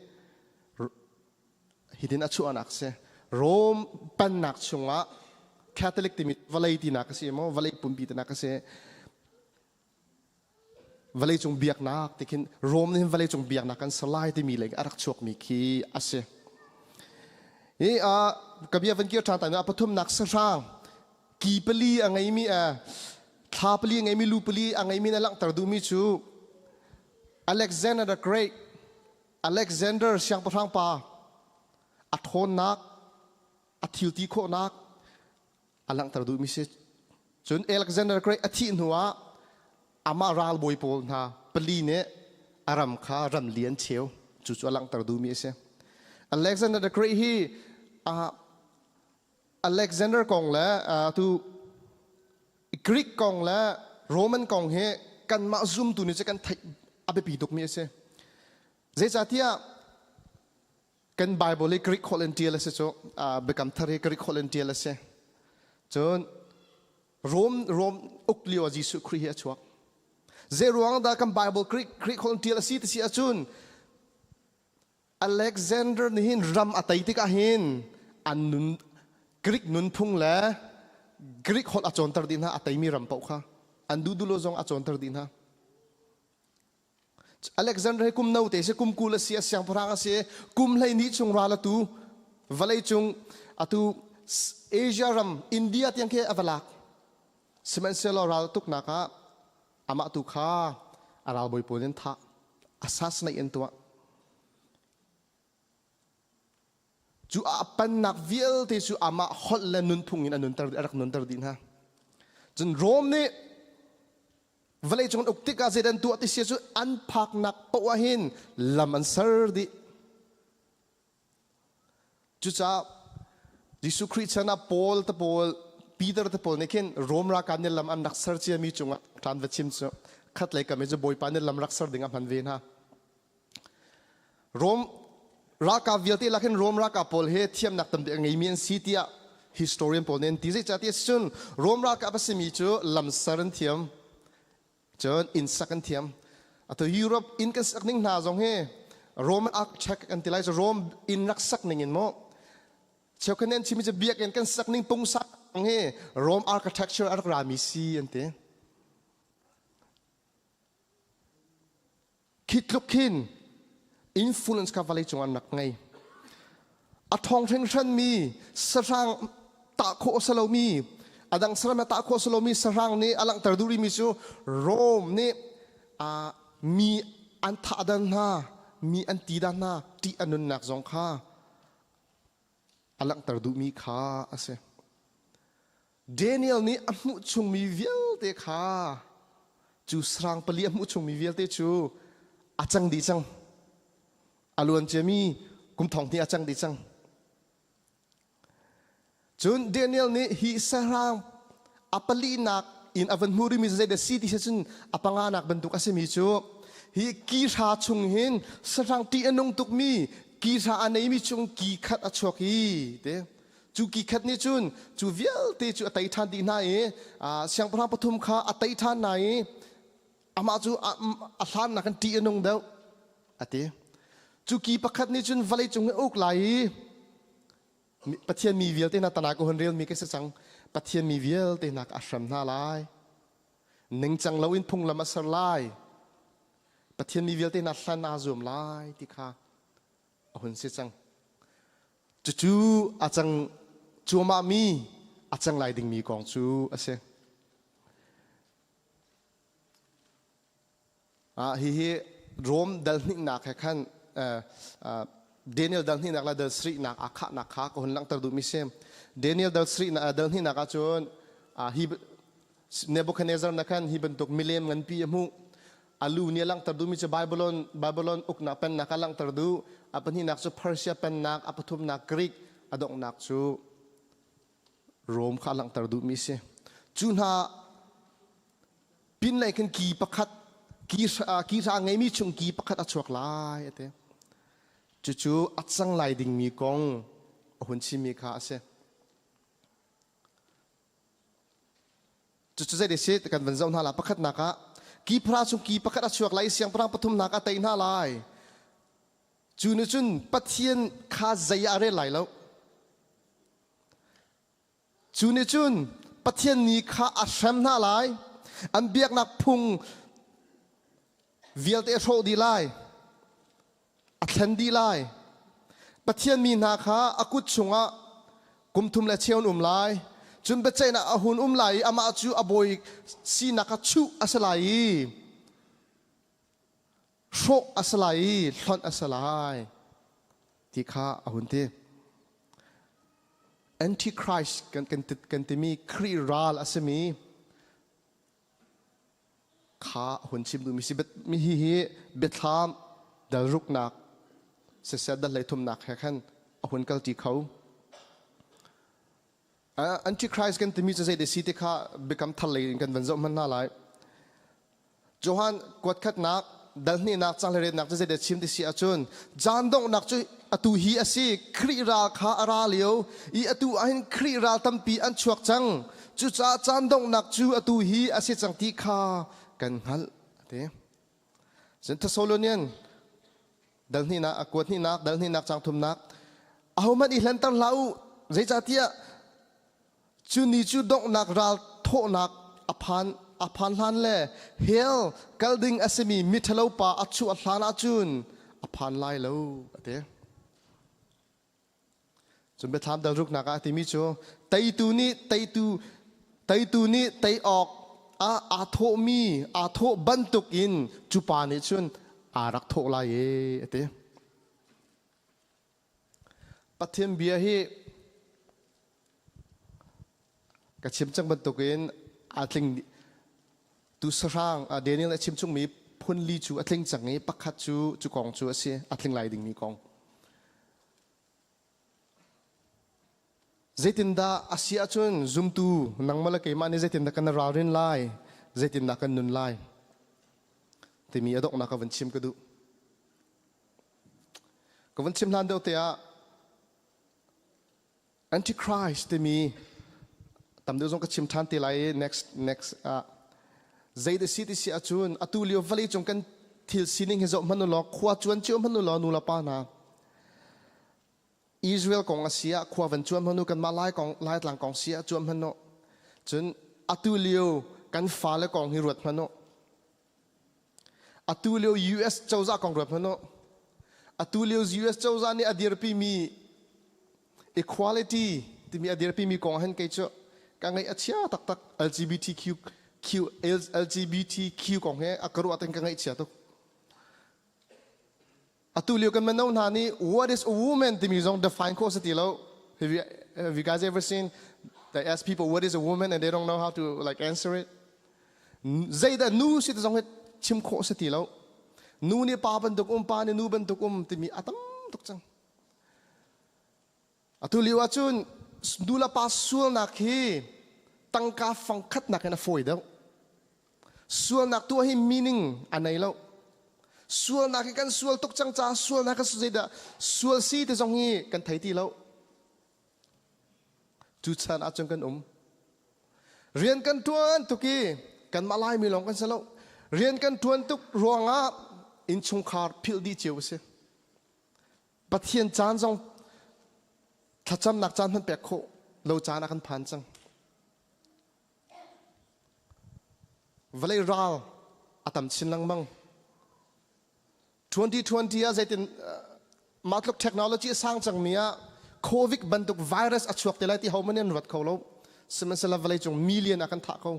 hitin a chuahnak si. Rome pennak chungah Catholic timi vawlei tinak a si maw vawlei pumpi tinak a si. Vawleicung biaknak ti khin Rome nih hin vawleicung biaknak kan ser lai timi lei a rak chuakmi khi a si. Hi ka bia van kir ṭhan ta a pathumnak sahrang ki pali a ngeimi thla pali a ngeimi lu pali a ngeimi na langhter duhmi cu Alexander the Great Alexander siangpahrang pa a ṭhawnnak a thilti khawhnak a langhter duhmi si. Cun Alexander Great a thih hnuah amah ralbawi pawl hna pali nih a ram kha ram li an cheu. Cucu a langhter duhmi a si. Alexander the Great hi uh, Alexander kong le uh, tu Greek kong le Roman kong hi kanmah zumtu nih cu kan theih a biapi tukmi a si. Zeicahtiah Kan Bible hi Greek holh in ṭial a si cu. Biakam Thar hi Greek holh in ṭial a si. Cun Rome Rome uk lio ah Jesuh Khrih hi a chuak. Zei ruang dah kan Bible Greek Greek holh in ṭial a si ti si ahcun Alexander nih hin ram a tei tikah hin an nun Greek nunphung le Greek holh a cawnter dih hna a teimi ram paoh kha an duh duh lo zong a cawnter dih hna. Alexander hi kum note si kum 20 a si a siangpahrang a si kum 12 chung ral atu vawlei cung atu Asia ram India tiang khi a va lak sihmanhsehlaw ral tuknak ah amah tu kha a ralbawi pawl in thah assassinate in tuah Cu a pannak vialte cu amah holh le nunphung in a nunter a rak nunter dih hna. Cun Rome nih vawleicung an uk tikah zeidah an tuah ti si cu an phaknak paoh ah hin lam an ser dih. Cucaah Jesuh Khrih chan ah Paul te pawl Peter te pawl nih khin Rome ralkap nih lam an rak ser ciami cungah ṭan va chim cu khat lei kam i cu Bawipa nih lam rak ser ding a hman ve hna. Rom ralkap vialte lak hin Rom ralkap pawl hi thiamnak tam bik a ngeimi an si tiah historian pawl nih an ti. Zeicahtiah cun Rom ralkap a simi cu lamser an thiam, cun inn sak an thiam. Atu Europe inn kan sak ning hna zong hi Roman architect an ti lai cu Rome inn rak sak ning in maw cheukhat nih an chimmi cu biakinn kan sak ning pungsak hi Rome architecture a rak rami si an ti. Khi tluk khin influence kha vawlei cung an rak ngei. A ṭhawng hringhranmi sahrang tah khawh a si lomi, a dang saram he tah khawh a si lomi sahrang nih a langhter duh rihmi cu Rome nih mi an thah dan hna, mi an ti dan hna, ṭih a nunnak zong kha a langhter duhmi kha a si. Daniel nih a hmuh chungmi vialte kha cu sarang pali a hmuh chungmi vialte cu a cang dih cang. A luan ciami kum thong hnih a cang dih cang. Cun Daniel nih hi sahrang a palinak in a van hmu rimi zeidah si ti cun a panganak bantuk a simi cu hi ki hra chung hin sahrang ṭih a nung tukmi ki hra a neimi chung ki khat a chuak i te Cu ki khat nih cun cu vialte cu a tei ṭhan dih hna i siangpahrang pathum kha a tei ṭhan hna i amah cu a hlannak in ṭih a nung deuh a ti. Cu ki pakhat nih cun vawlei cung hi a uk lai i Pathian mi vialte hna tana ka hun relmi ka si cang. Pathian mi vialte hna ka a hrem hna lai. Ningcang loin phunglam a ser lai. Pathian mi vialte hna hlan aa zuam lai ti kha a hun si cang. Cucu a cang cuahmahmi a cang lai dingmi kong cu a si. Ah, hihi Rome dal hnihnak he khan Daniel dal hnihnak le dal sarihnak aa khahnak kha ka hun langhter duhmi si. Daniel dal sarihnak dal hnihnak ahcun hi Nebuchadnezzar na khan hi bantuk milem nganpi a hmuh. A lu nih a langhter duhmi cu Babylon, Babylon uknak pennak a langhter duh. A pahnihnak cu Persia pennak, a pathumnak Greek, a donghnak cu Rome kha a langhter duhmi si. Cu hna pinlei khin ki pakhat, ki ki hra ngeimi chung ki pakhat a chuak lai a ti. Cucu a cang lai dingmi kong a hun chimmi kha a si. Cucu zei si kan van zoh hna la pakhatnak ah ki phra chung ki pakhat a chuak lai i siangpahrang pathumnak a tei hna lai. Cu nih cun Pathian kha zei ah a rel lai lo. Cu nih cun Pathian ni kha a hrem hna lai. An biaknak phung vialte a hrawh dih lai. A thlen dih lai. Pathian mi hna kha a kut chungah kum thum le cheu an um lai. Cun biaceihnak a hun um lai i amah cu a bawi sinak kha chuh a si lai i hrawh a si lai i hlonh a si lai ti kha a hun ti. Antichrist kan, kan, kan timi Khrih ral a simi kha a hun chim duhmi si. Mi hi hi biathlam dal ruknak siseh dal hleithumnak he khan a hun kalṭi kho. Antichrist kan timi cu zei si ti kha biakam thar lei in kan van zoh hmanh hna lai. Johan kuatkhatnak dal hnihnak cang hleretnak cu zeidah chim ti si ahcun caan donghnak cu atu hi a si Khrih ral kha a ra lio i atu ahhin Khrih ral tampi an chuak cang cucaah caan donghnak cu atu hi a si cang ti kha kan hngalh a ti. Cun Thessalonian dal hnihnak a kuat hnihnak dal hnihnak cang thumnak ahohmanh i hlenter hlah u zeicahtiah Cu ni cu donghnak ral thawhnak a phan a phan hlan le hell kal ding a simi miṭhalo pa a chuah hlan ahcun a phan lai lo a ti. Cun biathlam dal ruknak ah a timi cu teitu nih teitu teitu nih tei awk ah aa thawhmi aa thawh bantuk in cu pa nih cun aa rak thawh lai e a ti. Pathian bia hi Ka chim cang bantukin aa tling tu sahrang Daniel a chim chungmi phun li cu a tling cang i pakhat cu cu kong cu a si a tling lai dingmi kong. Zeitindah a si ahcun zumtu nangmah le keimah nih zeitindah kan ralrin lai, zeitindah kan nun lai timi a donghnak ka van chim ka duh. Ka van chim hlan deuh te ah Antichrist timi tam deuh zong ka chim ṭhan te lai i next next ah zei da si ti si ahcun atu lio vawlei cung kan thil sining hi zoh hmanh u law khua cuan cio hmanh u law nu le pa hna Israel kong a si ah khua van cuan hmanh u kanmah Lai kong Laitlang kong si ah cuan hmanh u cun atu lio kan fale kong hi ruat hmanh u Atu lio US cozah kong ruat hmanh u. Atu lio US cozah nih a dirpimi equality timi a dirpimi kong hin kei cu ka ngaih a chia taktak LGBTQ Q, LGBTQ kong he a ka ruah ten ka ngaih chia tuk. Atu lio kan mino hna nih what is a woman timi zong define khawh si ti lo. Have you, have you guys ever seen they ask people what is a woman and they don't know how to like answer it? Zeidah nu si ti zong hi chim khawh si ti lo. Nu nih pa bantuk um, pa nih nu bantuk um timi a tam tuk cang. Atu lio ahcun nu le pa sualnak hi tangka fangkhat nakin a fawi deuh. Sualnak tuah hi meaning a nei lo. Sualnak hi kan sual tuk cang caah sualnak hi zeidah sual si ti zong hi kan thei ti lo. Cu chan ahcun kan um. Rian kan ṭuan tuk i kanmah Laimi lawng kan si lo. Rian kan ṭuan tuk ruangah innchungkhar philh dih cio a si. Pathian caan zong thlacamnak caan hmanh pek khawh lo caan ah kan phan cang. Vawlei ral a tam chin lengmang. 2020 ah zeitin mah tluk technology a sang cangmi ah COVID bantuk virus a chuak te lai ti ho man in ruat kho lo. Sihmanhsehlaw vawlei cung million ah kan thah ko.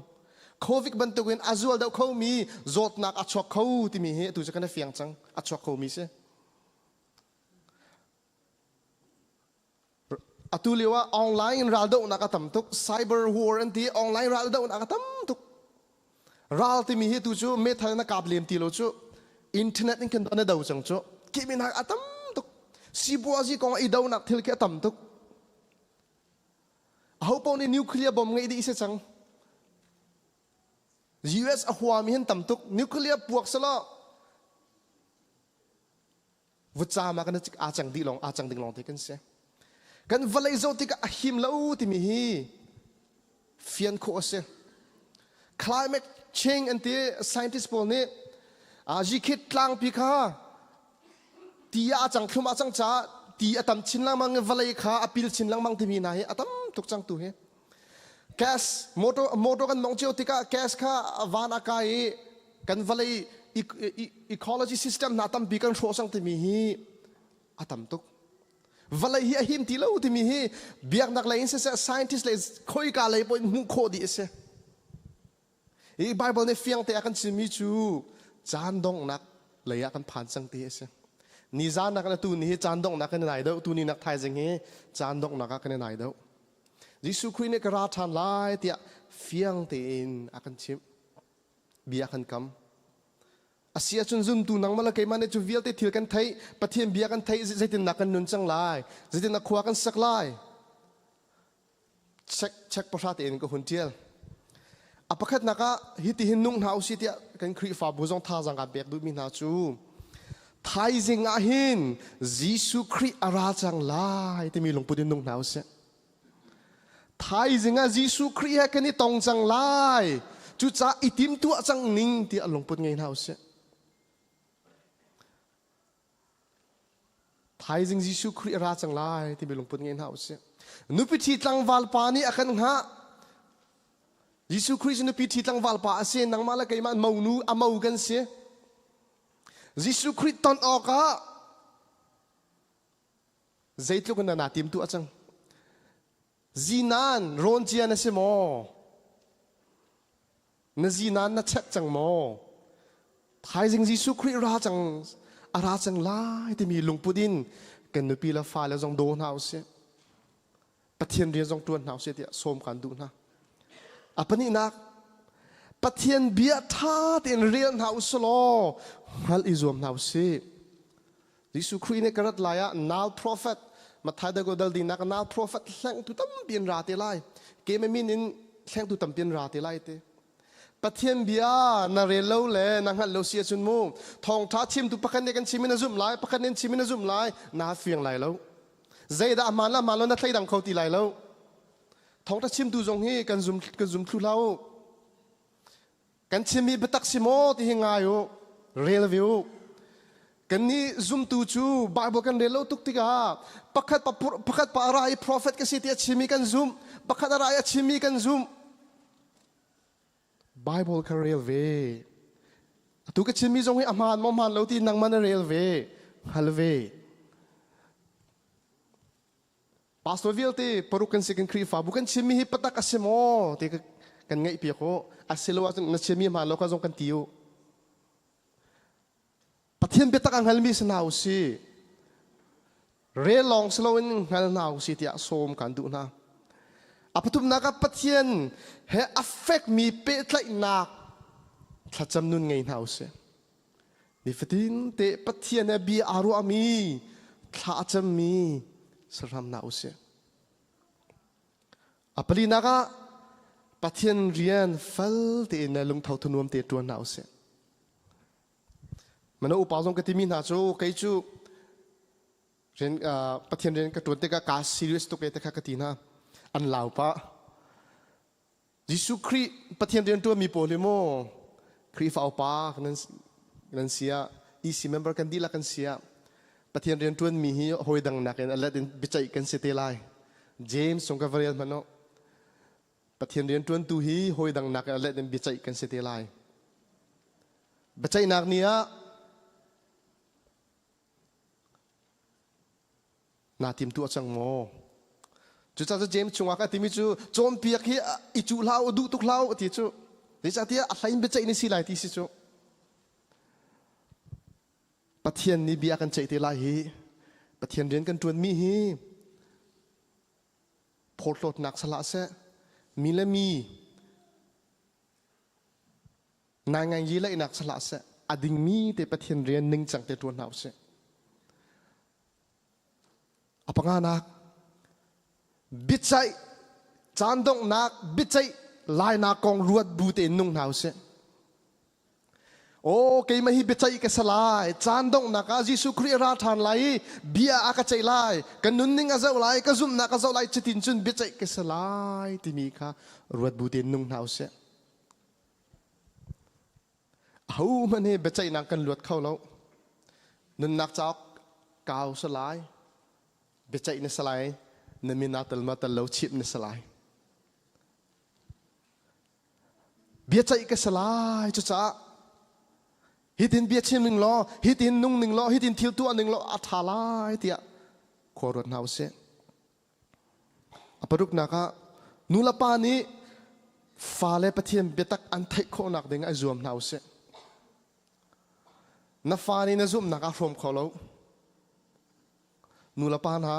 COVID bantuk in a zual deuh khomi zawtnak a chuak kho timi hi atu cu kan i fiang cang. A chuak khomi si. Atu lio ah online in raldohnak a tam tuk. Cyber war an ti. Online raldohnak a tam tuk. Ral timi hi tu cu meithal na kap lem ti lo cu internet in kan na do cang cu. Kihminak a tam tuk. Sipuazi kong i donak thil khi a tam tuk. Aho paoh nih nuclear bomb ngeih dih si cang. US a huami hin tam tuk. Nuclear puak selaw vutcaam ah kan aa cang dih lawng aa cang ding lawng te kan si kan vawlei zoh tikah a him lo timi hi fian khawh a si climate change an ti scientist pawl nih Zikhet tlangpi kha ti ah a cang thlum a cang caah ti a tam chin lengmang i vawlei kha a pil chin lengmang timi hna hi a tam tuk cang tu hi gas motor motor kan mong cio tikah gas kha van a kai i kan vawlei ecology system hna tampi kan hrawh cang timi hi a tam tuk. Vawlei hi a him ti lo timi hi biaknak lei in siseh scientist lei khoika lei poh in hmuh khawh dih a si. Hi Bible nih fiang te a kan chimmi cu caan donghnak lei ah kan phan cang ti a si. Nizan nak le tu ni hi caan donghnak kan i nai deuh, tu ni nak thaizing hi caan donghnak ah kan i nai deuh. Jesuh Khrih nih ka ra ṭhan lai tiah fiang tein a kan chimh. Bia a kan kam. A si ahcun zumtu nangmah le keimah nih cu vialte thil kan theih, Pathian bia kan theih, zeitindah kan nun cang lai, zeitindah khua kan sak lai. Check, check pahra tein ka hun ṭial. A pakhatnak ah hitihin nung hna usih tiah kan Khrihfabu zong thazaang kaan pek duhmi hna cu thaizing ah hin Jesuh Khrih a ra cang lai timi lungput in nung hna usih. Thaizing ah Jesuh Khrih he kan i tong cang lai. Cucaah i timtuah cang ning tiah lungput ngei hna usih. Thaizing Jesuh Khrih a ra cang lai timi lungput ngei hna usih. Nupi ṭhi tlangval pa nih a kan hngah. Jesuh Khrih cu nupi ṭhi tlangval pa a si. Nangmah le keimah monu a mo kan si. Jesuh Khrih ton awkah zeitluk in dah naa tim tuah cang? Zinan rawn cia na si maw? Na zinan na check cang maw? Thaizing Jesuh Khrih ra cang a ra cang lai timi lungput in kan nupi le fale zong daw hna usih. Pathian rian zong ṭuan hna usih tiah sawm kan duh hna. A pahnihnak, Pathian bia ṭha tein rel hna usih law hngalh i zuam hna usih. Jesuh Khrih nih ka rat lai ah nal prophet Matthai dago dal dingnak nal prophet hlengtu tampi an ra te lai. Keimah min in hlengtu tampi an ra te lai te. Pathian bia na rel lo le na hngalh lo si ahcun mu thawngṭha chimtu pakhat nih kan chim in a zumh lai pakhat nih an chim in a zumh lai naa fiang lai lo. Zeidah a hmaan le hmaan lo na thleidang kho ti lai lo. Thawngṭha chimtu zong hi kan zum kan zum thlu hlah u. Kan chimmi biatak si maw ti hi ngai u, rel ve u. Kannih zumtu cu Bible kan rel lo tuk tikah pakhat pa pakhat pa a ra i prophet ka si ti a chimmi kan zumh, pakhat a ra i a chimmi kan zumh. Bible kha rel ve. Atu ka chimmi zong hi a hmaan maw hmaan lo ti nangmah na rel ve, hngal ve. Pastor vialte paruk kan si kan Khrihfabu kan chimmi hi patak a si maw ti kan ngaih piak u. A si lo ahcun na chimmi hmaan lo kha zong kan ti u. Pathian biatak a hngalmi si hna u si. Rel lawng si loin hngal hna u si tiah sawm kan duh hna. A pathumnak ah Pathian he a fekmi pehtlaihnak thlacam nun ngei hna u si. Nifatin te Pathian he bia aa ruahmi, thla a cammi sahram hna usih. A palinak ah Pathian rian fel tein le lungtho thanuam te ṭuan hna usih. Mano upa zong ka timi hna cu kei cu rian Pathian rian ka ṭuan tikah kaa serious tuk e te kha ka ti hna. An lau pah. Jesuh Khrih Pathian rianṭuanmi pawl hi maw Khrihfa upa nan si ah EC member kan dihlak kan si ah Pathian rianṭuanmi hi hawi dang nakin a let in biaceih kan si te lai. James zong ka va rel hmanh u. Pathian rianṭuantu hi hawi dang nakin a let in biaceih kan si te lai. Biaceihnak ni ah Naa timtuah cang maw? Cucaah cu James chungah ka timi cu cawnpiak hi i cuh hlah u, duh tuk hlah u ti cu. Zeicahtiah a hlei in biaceih na si lai ti si cu. Pathian nih bia kan ceih te lai hi Pathian rian kan ṭuanmi hi phawrhlawtnak salah seh mi le mi Nainganyi laihnak si hlah seh, a dingmi te Pathian rian ningcang te ṭuan hna usih. A panganak, biaceih, caan donghnak biaceih lainak kong ruat bu tein nung hna usih. Aw, keimah hi biaceih ka si lai. Caan donghnak ah Jesuh Khrih a ra ṭhan lai i bia a ka ceih lai. Ka nunning a zoh lai, ka zumhnak a zoh lai, cutin cun biaceih ka si lai timi kha ruat bu tein nung hna usih. Ahohmanh hi biaceihnak kan luat kho lo. Nunnak cauk kau si lai, biaceih na si lai, na min aa tel ma tel lo chimh na si lai. Biaceih ka si lai cucaah. Hitin bia chim ning law, hitin nung ning law, hitin thil tuah ning law a ṭha lai tiah khua ruat hna usih. A paruknak ah nu le pa nih fale Pathian biatak an theih khawhnak ding ai zuam hna usih. Na fa nih na zumhnak aa hrawm kho lo. Nu le pa hna,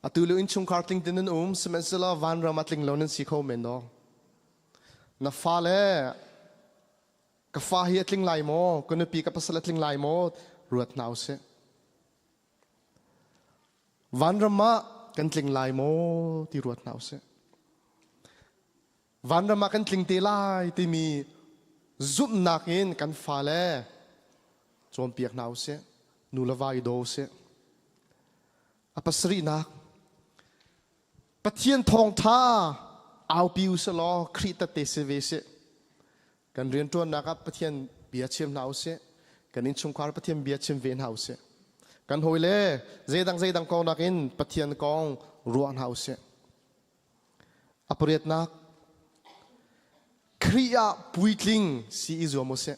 atu lio innchungkhar tling tin nan um, sihmanhsehlaw vanram ah tling lo nan si kho men dawng. Na fale ka fa hi a tling lai maw, ka nupi ka pasal a tling lai maw, ruat hna usih. Vanram ah kan tling lai maw ti ruat hna usih. Vanram ah kan tling te lai timi zumhnak in kan fale cawnpiak hna usih. Nu le va i daw usih. A pasarihnak Pathian thawngṭha aupi usih law Khrih tette si ve sih. Kan rianṭuannak ah Pathian bia chim hna usih. Kan innchungkhar Pathian bia chim ve hna usih. Kan hawile zeidang zeidang kong nakin Pathian kong ruah hna usih. A pariatnak Khrih ah puitling si i zuam usih.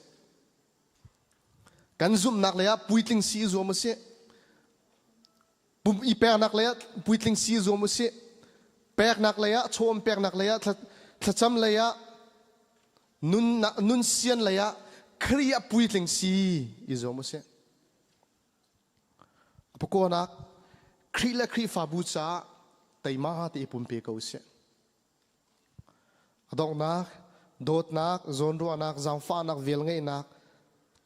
Kan zumhnak lei ah puitling si i zuam usih. Pum i peknak lei ah puitling si i zuam usih. Peknak lei ah, chawm peknak lei ah, thlacam lei ah, nun, nun sian lei ah Khrih ah puitling si i zuam usih. A pakuanak Khrih le Khrihfabu caah teima te i pumpe ko usih. A donghnak, dawtnak, zawnruahnak, zaangfahnak, velngeihnak,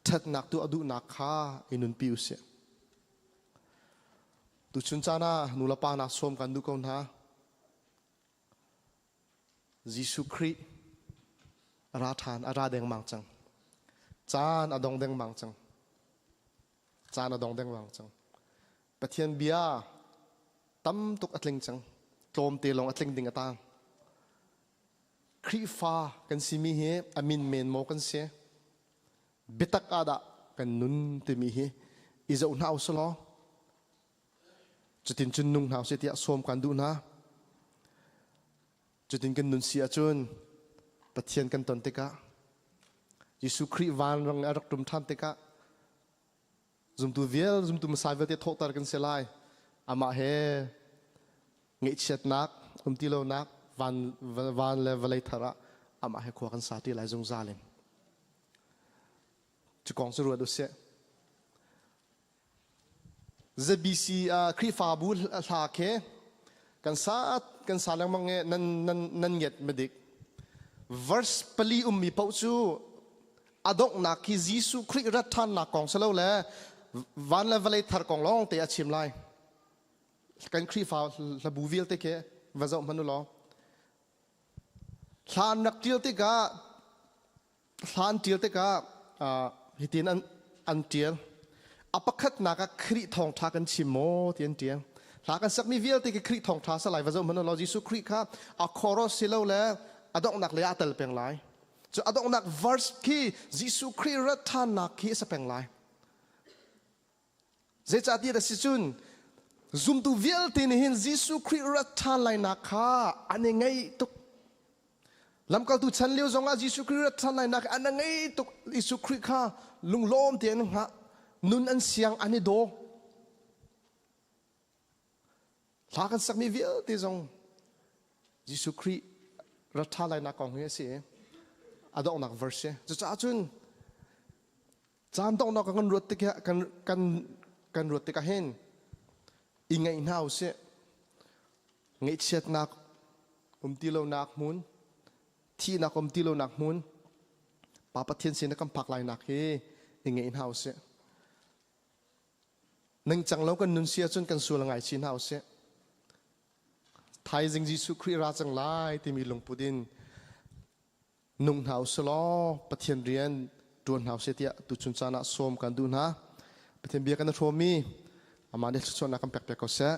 ṭhatnak tuah duhnak kha i nunpi usih. Tuchun caan ah nulepa nak sawm kan duh ko hna. Jesuh Khrih a ra ṭhan, a ra dengmang cang. Caan a dong dengmang cang. Caan a dong dengmang cang. Pathian bia tam tuk a tling cang. Tlawmte lawng a tling ding a tang. Khrihfa kan simi hi a min men maw kan si? Biatak ah dah kan nun timi hi i zoh hna usih law cutin cun nung hna usih tiah sawm kan duh hna. Cutin kan nun si ahcun Pathian kan ton tikah Jesuh Khrih vanrang a rak ṭum ṭhan tikah zumtu vial zumtu hmasa vialte thawhter kan si lai. Amah he ngaihchiatnak um ti lonak van van le vawlei thar ah amah he khua kan sa ti lai zungzal in. Cu kong cu ruat usih. ZBC Khrihfabu hla khi kan sa kan sa lengmang i nan nan nan ngiat madik. Verse pali ummi paoh cu a donghnak khi Jesuh Khrih rat ṭhannak kong si lo le van le vawlei thar kong lawng te a chim lai. Kan Khrihfa hlabu vialte khi va zoh hmanh u law. Hla an rak ṭial tikah hla an ṭial tikah hitin an an ṭial. A pakhatnak ah Khrih thawngṭha kan chim maw ti an ṭial. Hla kan sakmi vialte khi Khrih thawngṭha sa lai va zoh hmanh u law Jesuh Khrih kha a chorus si lo le a donghnak lei ah a tel peng lai. Cu a donghnak verse khi Jesuh Khrih rat ṭhannak khi a si peng lai. Zeicahtiah a si cun zumtu vialte nih hin Jesuh Khrih rat ṭhan lainak kha an i ngaih tuk. Lamkaltu chan lio zongah Jesuh Khrih rat ṭhan lainak an i ngaih tuk. Jesuh Khrih kha lunglawm tein an hngah. Nun an siang, an i daw. Hla kan sakmi vialte zong Jesuh Khrih rat ṭha lainak kong hi a si i a donghnak verse. Cucaah cun Caan donghnak kan ruat tikah kan kan kan ruat tikah hin i ngaih hna usih. Ngaihchiatnak um ti lonak hmun, thihnak um ti lonak hmun, Pa Pathian sin kan phak lainak hi i ngaih hna usih. Ningcang lo kan nun si ahcun kan sual ngai chin hna usih. Thaizing Jesuh Khrih ra cang lai timi lungput in nung hna usih law Pathian rian ṭuan hna usih tiah tuchun caan ah sawm kan duh hna. Pathian bia kan i hrawmmi amah nih thluachuahnak kan pek piak ko seh.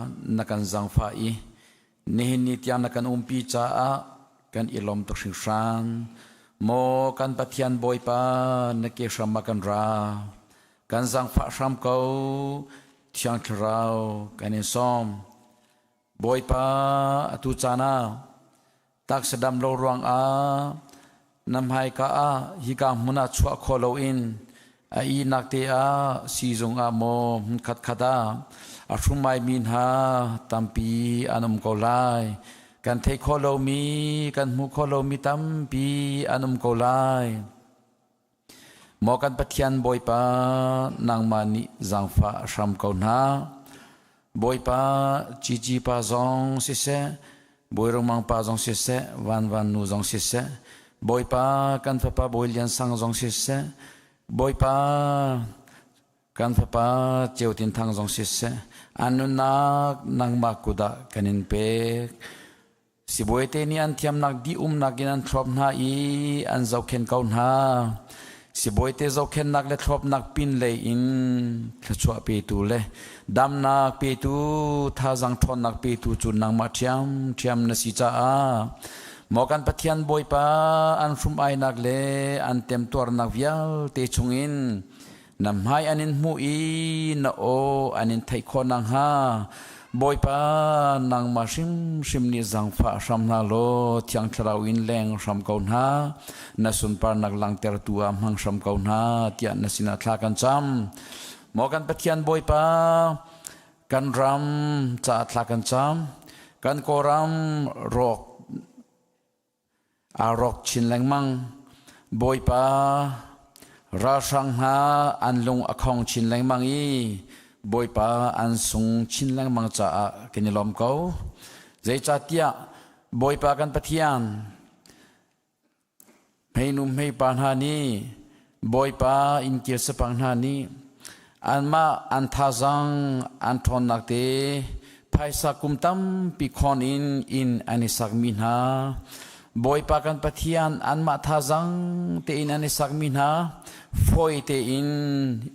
Na kan zaangfah i nihin ni tiang na kan umpi caah kan i lawm tuk hringhran. Maw kan Pathian Bawipa, na ke hram ah kan ra. Kan zaangfah hram ko, Thiang Thlarau kan in sawm. Bawipa, atu caan ah taksa dam lo ruangah na hmaika ah hika hmun ah chuah khawh loin a ihnak te ah siizung ah maw hmun khatkhat ah a hrumai mi hna tampi an um ko lai. Kan theih khawh lomi, kan hmuh khawh lomi tampi an um ko lai. Maw kan Pathian Bawipa, nangmah nih zaangfah hram ko hna. Bawipa, Cici pa zong siseh, Bawi Rungmang pa zong siseh, Van Van nu zong siseh, Bawipa kan fapa Bawi Lian Sang zong siseh, Bawipa kan fapa Ceu Tin Thang zong siseh, an nunnak nangmah kut ah kan in pek. Sibawi te nih an thiamnak dih umnak in an thlop hna i an zohkhenh ko hna. Sibawi te zohkhenhnak le thlopnak pinlei in thluachuah petu le damnak petu, thazaang ṭhawnnak petu cu nangmah ṭhiamṭhiam na si caah maw kan Pathian Bawipa an hrum-ainak le an temtuarnak vialte chungin Na hmai an in hmuh i na aw an in theih khawh nakhnga Bawipa nangmah hrimhrim nih zaangfah hram hna law Thiang Thlarau in leng hram ko hna. Na sunparnak langhtertu ah hmang hram ko hna tiah na sinah thla kan cam. Maw kan Pathian Bawipa, kan ram caah thla kan cam. Kan Kawlram rawk Aa rawk chin lengmang. Bawipa, ralhrang hna an lung a khong chin lengmang i Bawipa an sung chin lengmang caah kan i lawm ko. Zeicahtiah Bawipa kan Pathian, hmeinu hmeipa hna nih Bawipa innkil sapang hna nih anmah an thazaang an ṭhawnnak te phaisa kum tampi khawn in inn an i sakmi hna Bawipa kan Pathian anmah thazaang tein an i sakmi hna fawi tein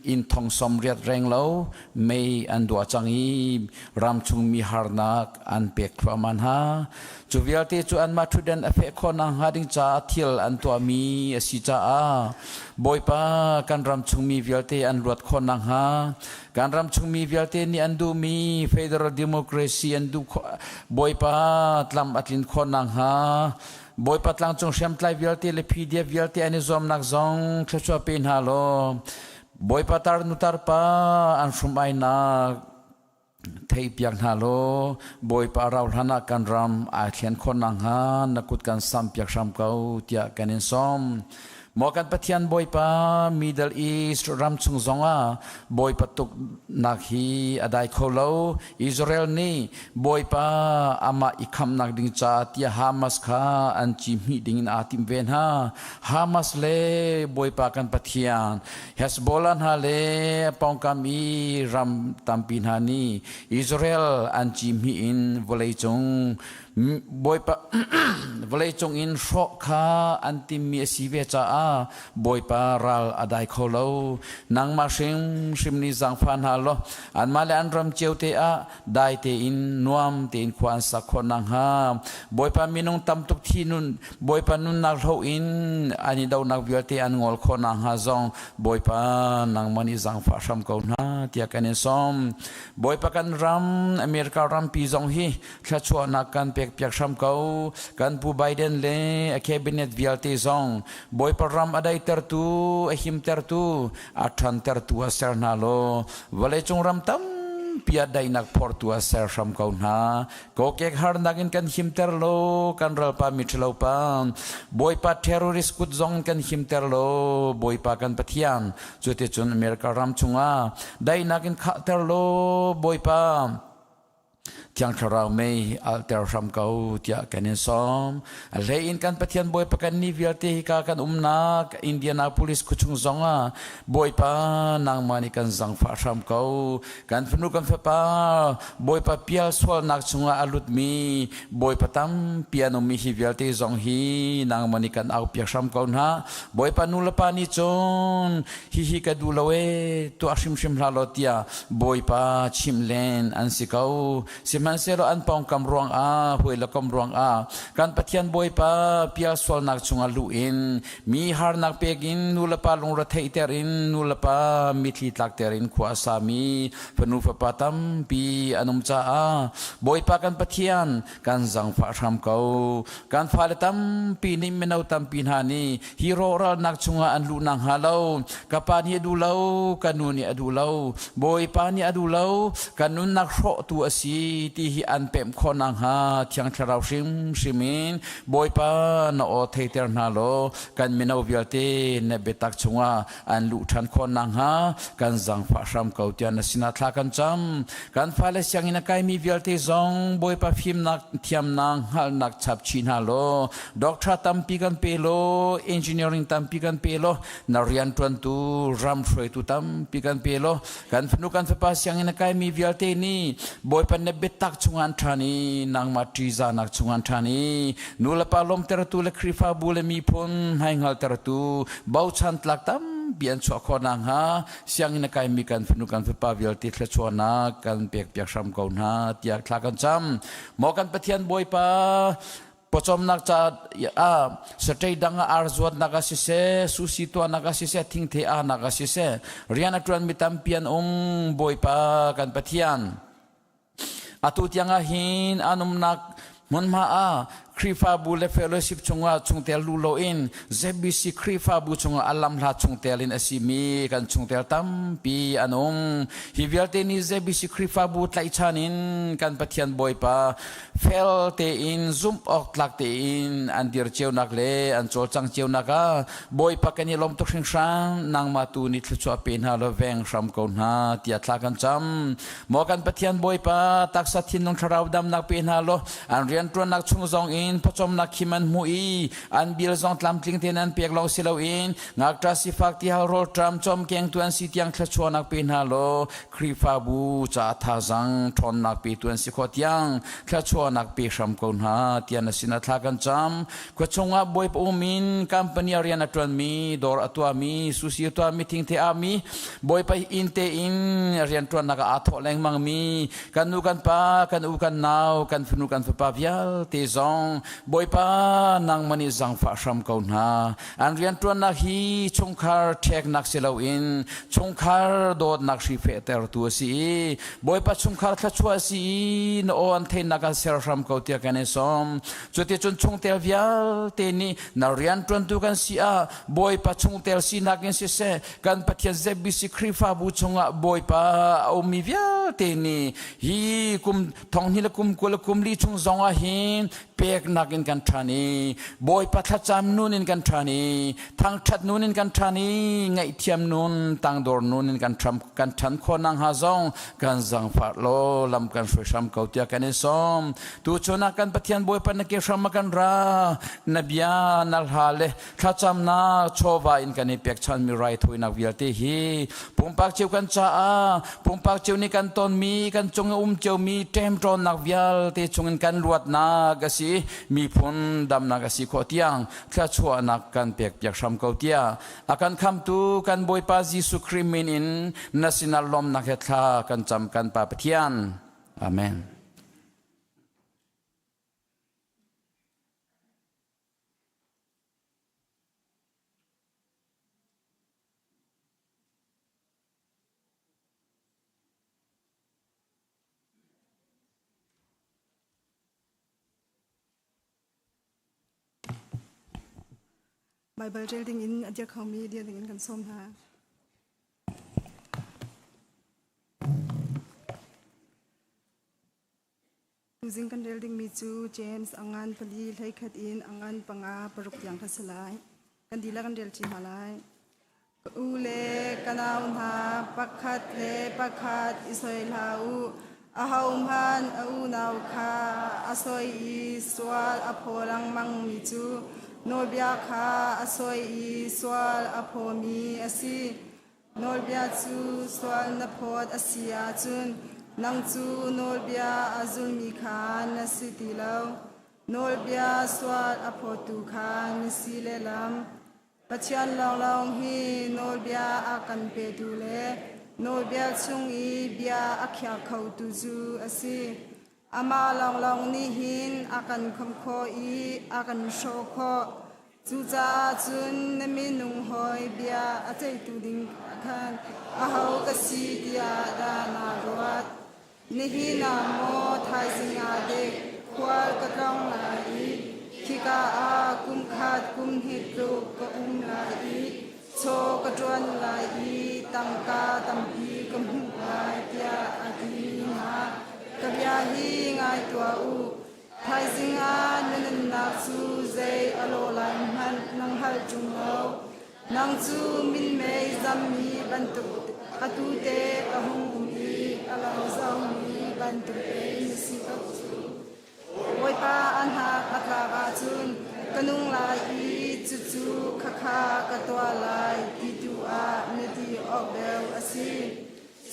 inn thong 80 reng lo mei an duah cang i ramchung mi harnak an pek thluahmah hna. Cu vialte cu anmah ṭhutdan a feh khawh nakhnga ding caah thil an tuahmi a si caah Bawipa kan ram chungmi vialte an luat khawh nakhnga kan ram chungmi vialte nih an duhmi federal democracy an duh Bawipa tlam a tlin khawh nakhnga Bawipa tlangcung hriamtlai vialte le PDF vialte an i zuamnak zong thluachuah pe hna law Bawipa tar nu tarpa an hrum ainak Theihpiak hna law Bawipa rauhhlan ah kan ram aa thlen khawh nakhnga na kut kan sampiak hram ko tiah kan in sawm. Maw kan Pathian Bawipa Middle East ram chung zongah Bawipa tuknak hi a dai kho lo. Israel nih Bawipa amah i khamhnak ding caah tiah Hamas kha an ci hmih ding in aa tim ve hna. Hamas le Bawipa kan Pathian Hezbollah hna le pawngkam i ram tampi hna nih Israel an cihmih in vawleicung Bawipa vawleicung in hrawh kha an timmi a si ve caah Bawipa ral a dai kho lo. Nangmah hrimhrim nih zaangfah hna law anmah le an ram cio te ah dai tein nuam tein khua an sak khawh nakhnga Bawipa minung tam tuk thi nun Bawipa nunnak hloh in an i donak vialte an ngol khawh nakhnga zong Bawipa nangmah nih zaangfah hram ko hna tiah kan in sawm. Bawipa kan ram America rampi zong hi thluachuahnak kan pekpiak hram ko. Kan Pu Biden le a cabinet vialte zong Bawipa ram a daitertu, a himtertu, a ṭhantertu ah ser hna law vawleicung ram tampi ah daihnak phortu ah ser hram ko hna. Kokek harnak in kan himter lo, kan ralpa miṭhalo pa. Bawipa terrorist kut zong kan himter lo, Bawipa kan Pathian. Cuticun America ram chungah daihnak in khahter law, Bawipa. Thiang Thlarau mei alter hram ko tiah kan in sawm. A hlei in kan Pathian Bawipa kan ni vialte hika kan umnak Indianapolis khuachung zong ah Bawipa nangmah nih kan zangfah hram ko. Kan fanu kan fapa Bawipa pial sualnak chungah a lutmi Bawipa tampi an ummi hi vialte zong hi nangmah nih kan aupiak hram ko hna. Bawipa nu le pa nih cun hihi ka duh lo ee tuah hrimhrim hlah law tiah Bawipa chimh len an si ko. Sihmanhsehlaw an pawngkam ruangah hawi le kom ruangah kan Pathian Bawipa pial sualnak chungah luh in mi harnak pek in nu le pa lungretheihter in nu le pa mitthli tlakter in khua a sami fanu fapa tampi an um caah Bawipa kan Pathian kan zangfah hram ko. Kan fale tampi nih mino tampi hna nih hi rawhralnak chungah an luh nakhnga lo ka pa nih a duh lo, ka nu nih a duh lo, Bawipa nih a duh lo, kan nunnak hrawhtu a si ti hi an pemh khawh nakhnga Thiang Thlarau hrimhrim in Bawipa na aw theiter hna law kan mino vialte na biatak chungah an luh ṭhan khawh nakhnga kan zangfah hram ko tiah na sinah thla kan cam. Kan fale sianginn a kaimi vialte zong Bawipa fimnak thiamnak hngalhnak chap chih hna law doctor tampi kan pe law engineering tampi kan pe law na rianṭuantu ram hruaitu tampi kan pe law kan fanu kan fapa sianginn a kaimi vialte nih Bawipa na biatak chungah an ṭhan i nangmah ṭihzahnak chungah an ṭhan i nu le pa lawmtertu le Khrihfabu le miphun hmaihngaltertu bochan tlak tampi an chuah khawh nakhnga sianginn a kaimi kan fanu kan fapa vialte thluachuahnak kan pekpiak hram ko hna tiah thla kan cam. Maw kan Pathian Bawipa pawcawmnak ca ah satei dang ah ar zuatnak ah siseh susi tuahnak ah siseh thingthe ahnak ah siseh rian a ṭuanmi tampi an um Bawipa kan Pathian atu tiang ah hin an umnak hmunhma ah Khrihfabu le fellowship chungah chungtel lu loin ZBC Khrihfabu chungah a lamhla chungtel in a simi kan chungtel tampi an um. Hi vialte nih ZBC Khrihfabu tlaihchan in kan Pathian Bawipa fel tein zumh awk tlak tein an dir cionak le an cawlcang cionak ah Bawipa kan i lawm tuk hringhran nangmah tu nih thluachuah pe hna law veng hram ko hna tiah thla kan cam. Maw kan Pathian Bawipa taksa thinlung thlarau damnak pe hna law an rianṭuannak chung zong in pawcawmnak khim an hmuh i an bil zong tlamtling tein an pek lawng si loin ngakṭa sifak tihal rawlṭam cawmkengtu an si tiang thluachuahnak pe hna law Khrihfabu caah thazang ṭhawnnak petu an si khawh tiang thluachuahnak pe hram ko hna tiah na sinah thla kan cam. Khuachung ah Bawipa um in company a rian a ṭuanmi, dawr a tuahmi, sushi a tuahmi, thingthei aami, Bawipa inn te in rianṭuannak ah aa thawh lengmangmi kan nu kan pa kan u kan nau kan fanu kan fapa vialte zong Bawipa nangmah nih zangfah hram ko hna an rianṭuannak hi chungkhar ṭheknak si loin chungkhar dawtnak hri fehtertu a si i Bawipa chungkhar thluachuah a si i na aw an theihnak ah ser hram ko tiah kan i sawm cuticun chungtel vialte nih na rianṭuantu kan si ah Bawipa chungtel sinak in siseh kan Pathian ZBC Khrihfabu chungah Bawipa a ummi vialte nih hi kum thonghnih le kum 20 le kum li chung zong ah hin peknak in kan ṭhan i Bawipa thlacam nun in kan ṭhan i thangṭhat nun in kan ṭhan i ngaihthiam nun tangdor nun in kan ṭham kan ṭhan khawh nakhnga zong kan zangfah law lam kan hruai hram ko tiah kan i sawm tu chun ah kan Pathian Bawipa na ke hram ah kan ra na bia na hla le thlacamnak chawva in kan i pekchanmi raithawinak vialte hi pumpak cio kan caah pumpak cio nih kan tonmi kan cung i um ciomi ṭemṭawnnak vialte chungin kan luatnak a si miphun damnak a si khawh tiang thluachuahnak kan pekpiak hram ko tiah a kan khamtu kan Bawipa Jesuh Khrih min in na sinah lawmnak he thla kan cam kan Pa Pathian. Amen. Baibal rel ding in a dir khomi dir ding in kan sawm hna. Tuzing kan rel dingmi cu James a ngan pali hleikhat in a ngan panga paruk tiang kha si lai. Kan dihlak kan rel ṭi hna lai. Ka u le ka nau hna, pakhat le pakhat i soi hlah u. Ahohmanh a unau kha a soi i sual a phaw lengmangmi cu nawlbia kha a soi i sual a phawmi a si. Nawlbia cu sual na phawt a si ahcun nang cu nawlbia a zulmi kha na si ti lo. Nawlbia sual a phawtu kha na si lehlam. Pathian lawnglawng hi nawlbia a kan petu le nawlbia chung i bia a khiak khotu cu a si. Amah lawnglawng nih hin a kan khawmh khawh i a kan hrawh khawh. Cucaah cun na minung hawi bia a ceihtu ding khan aho ka si tiah dah naa ruat? Nihin ah maw thaizing ah dek khual ka tlawng lai i khika ah kum khat kum hnih tluk ka um lai i chaw ka ṭuan lai i tangka tampi ka hmuh lai tiah a timi hna ka bia hi ngai tuah u. Thaizing ah na nunnak cu zei a lawh lai hmanh nang hngalh ṭung lo. Nang cu minmei zammi bantuk atu te a hung um i a lo zomi bantuk te na si ko cu. Bawipa a hnak a tlak ahcun ka nung lai i cucu khakha ka tuah lai ti tu ah na ti awk deuh a si.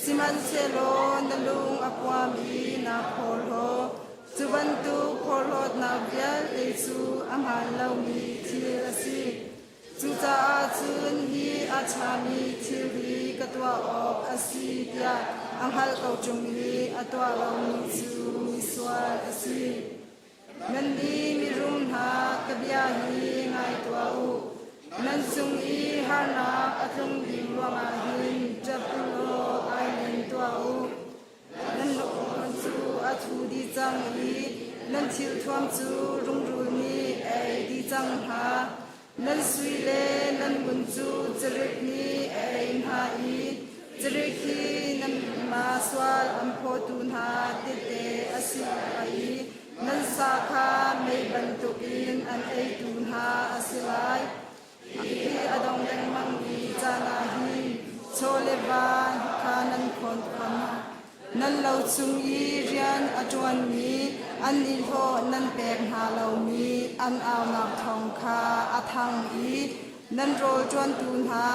Sihmanhsehlaw na lung a puam i naa phorhlaw. Cu bantuk phorhlawtnak vialte cu a hmaan lomi thil a si. Cucaah cun hi a ṭhami thilri ka tuah awk a si tiah a hngalh ko ṭung i a tuah lomi cu misual a si. Nannih mirum hna, ka bia hi ngai tuah u. Nan cung i harnak a tlung ding ruangah hin ṭap u law ai len tuah u. Nan lungthin cu a thu dih cang i nan thilthuam cu rungrul nih a ei dih cang hna. Nan sui le nan ngun cu cirik nih a ei hna i cirik hi nanmah sual an phawtu hna tehte a si lai i nan sa kha mei bantukin an eitu hna a si lai. Hi a dong lengmangmi caan ah hin chaw le va kha nan khawn khon. Nan lo chung i rian a ṭuanmi an nihlawh nan pek hna lomi an aunak thawng kha a thang i nan rawl ṭuantu hna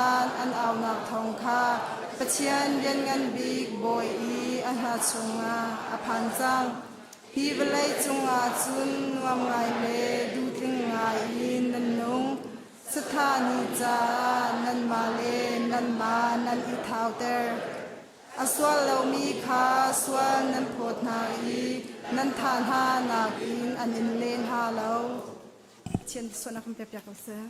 an aunak thawng kha Pathian Lianngan Bik Bawi i a hna chungah a phan cang. Hi vawlei cungah cun nuam ngai le duhtling ngai in nan nung. Sathah ni caah nanmah le nanmah nan i thauter. A sual lomi kha sual nan phawt hna i nan thah hna nakin an in len hna lo. Pathian sualnak kan pek piak ko seh.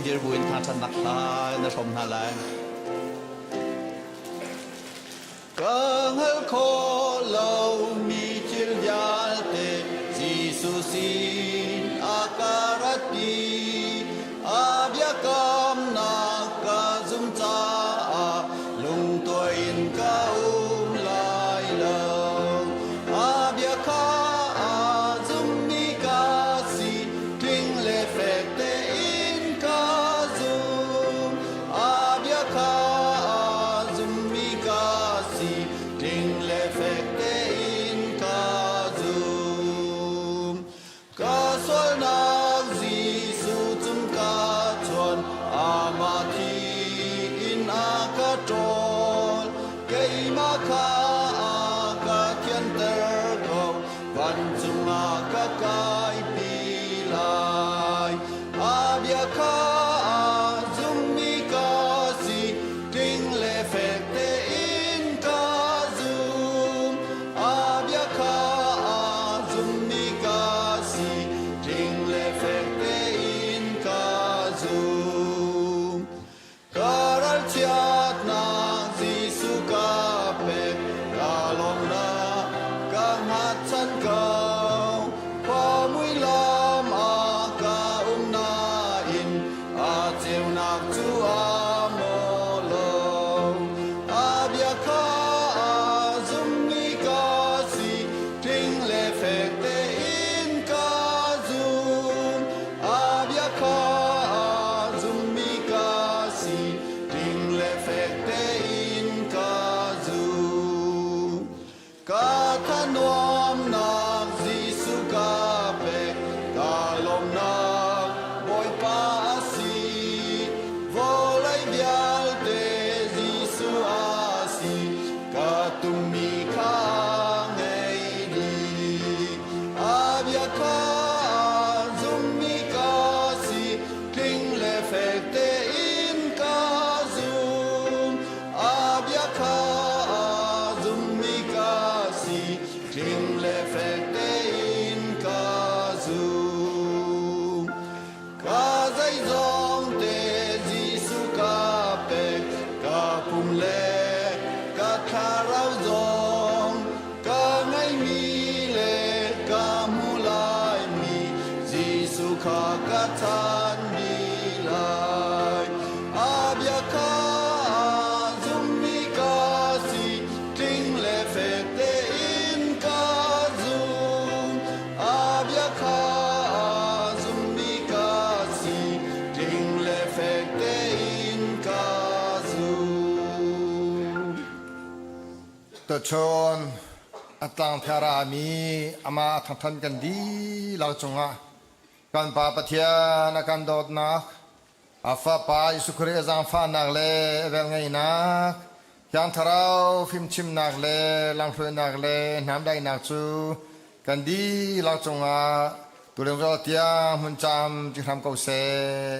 Dirbu in thangṭhatnak hla na hrawm hna lai. Ka hngal khawh lomi thil vialte Jesuh sin a ka ratpi. A biakamnak ka zum caah lungtuai in ka um lai lo. A bia kha a zummi ka si, tling le fek tein ka zum. A bia kha a zummi ka si, tling le fek tein. Tuchun a tlangthera mi amah thangthan kan dihlak cungah kan Pa Pathian a kan dawtnak, a Fapa Jesuh Khrih a zaangfahnak le a velngeihnak, Thiang Thlarau fimchimnak le lamhruainak le hnamdaihnak cu kan dihlak cungah tulengzawl tiang hmun cam ci hram ko seh.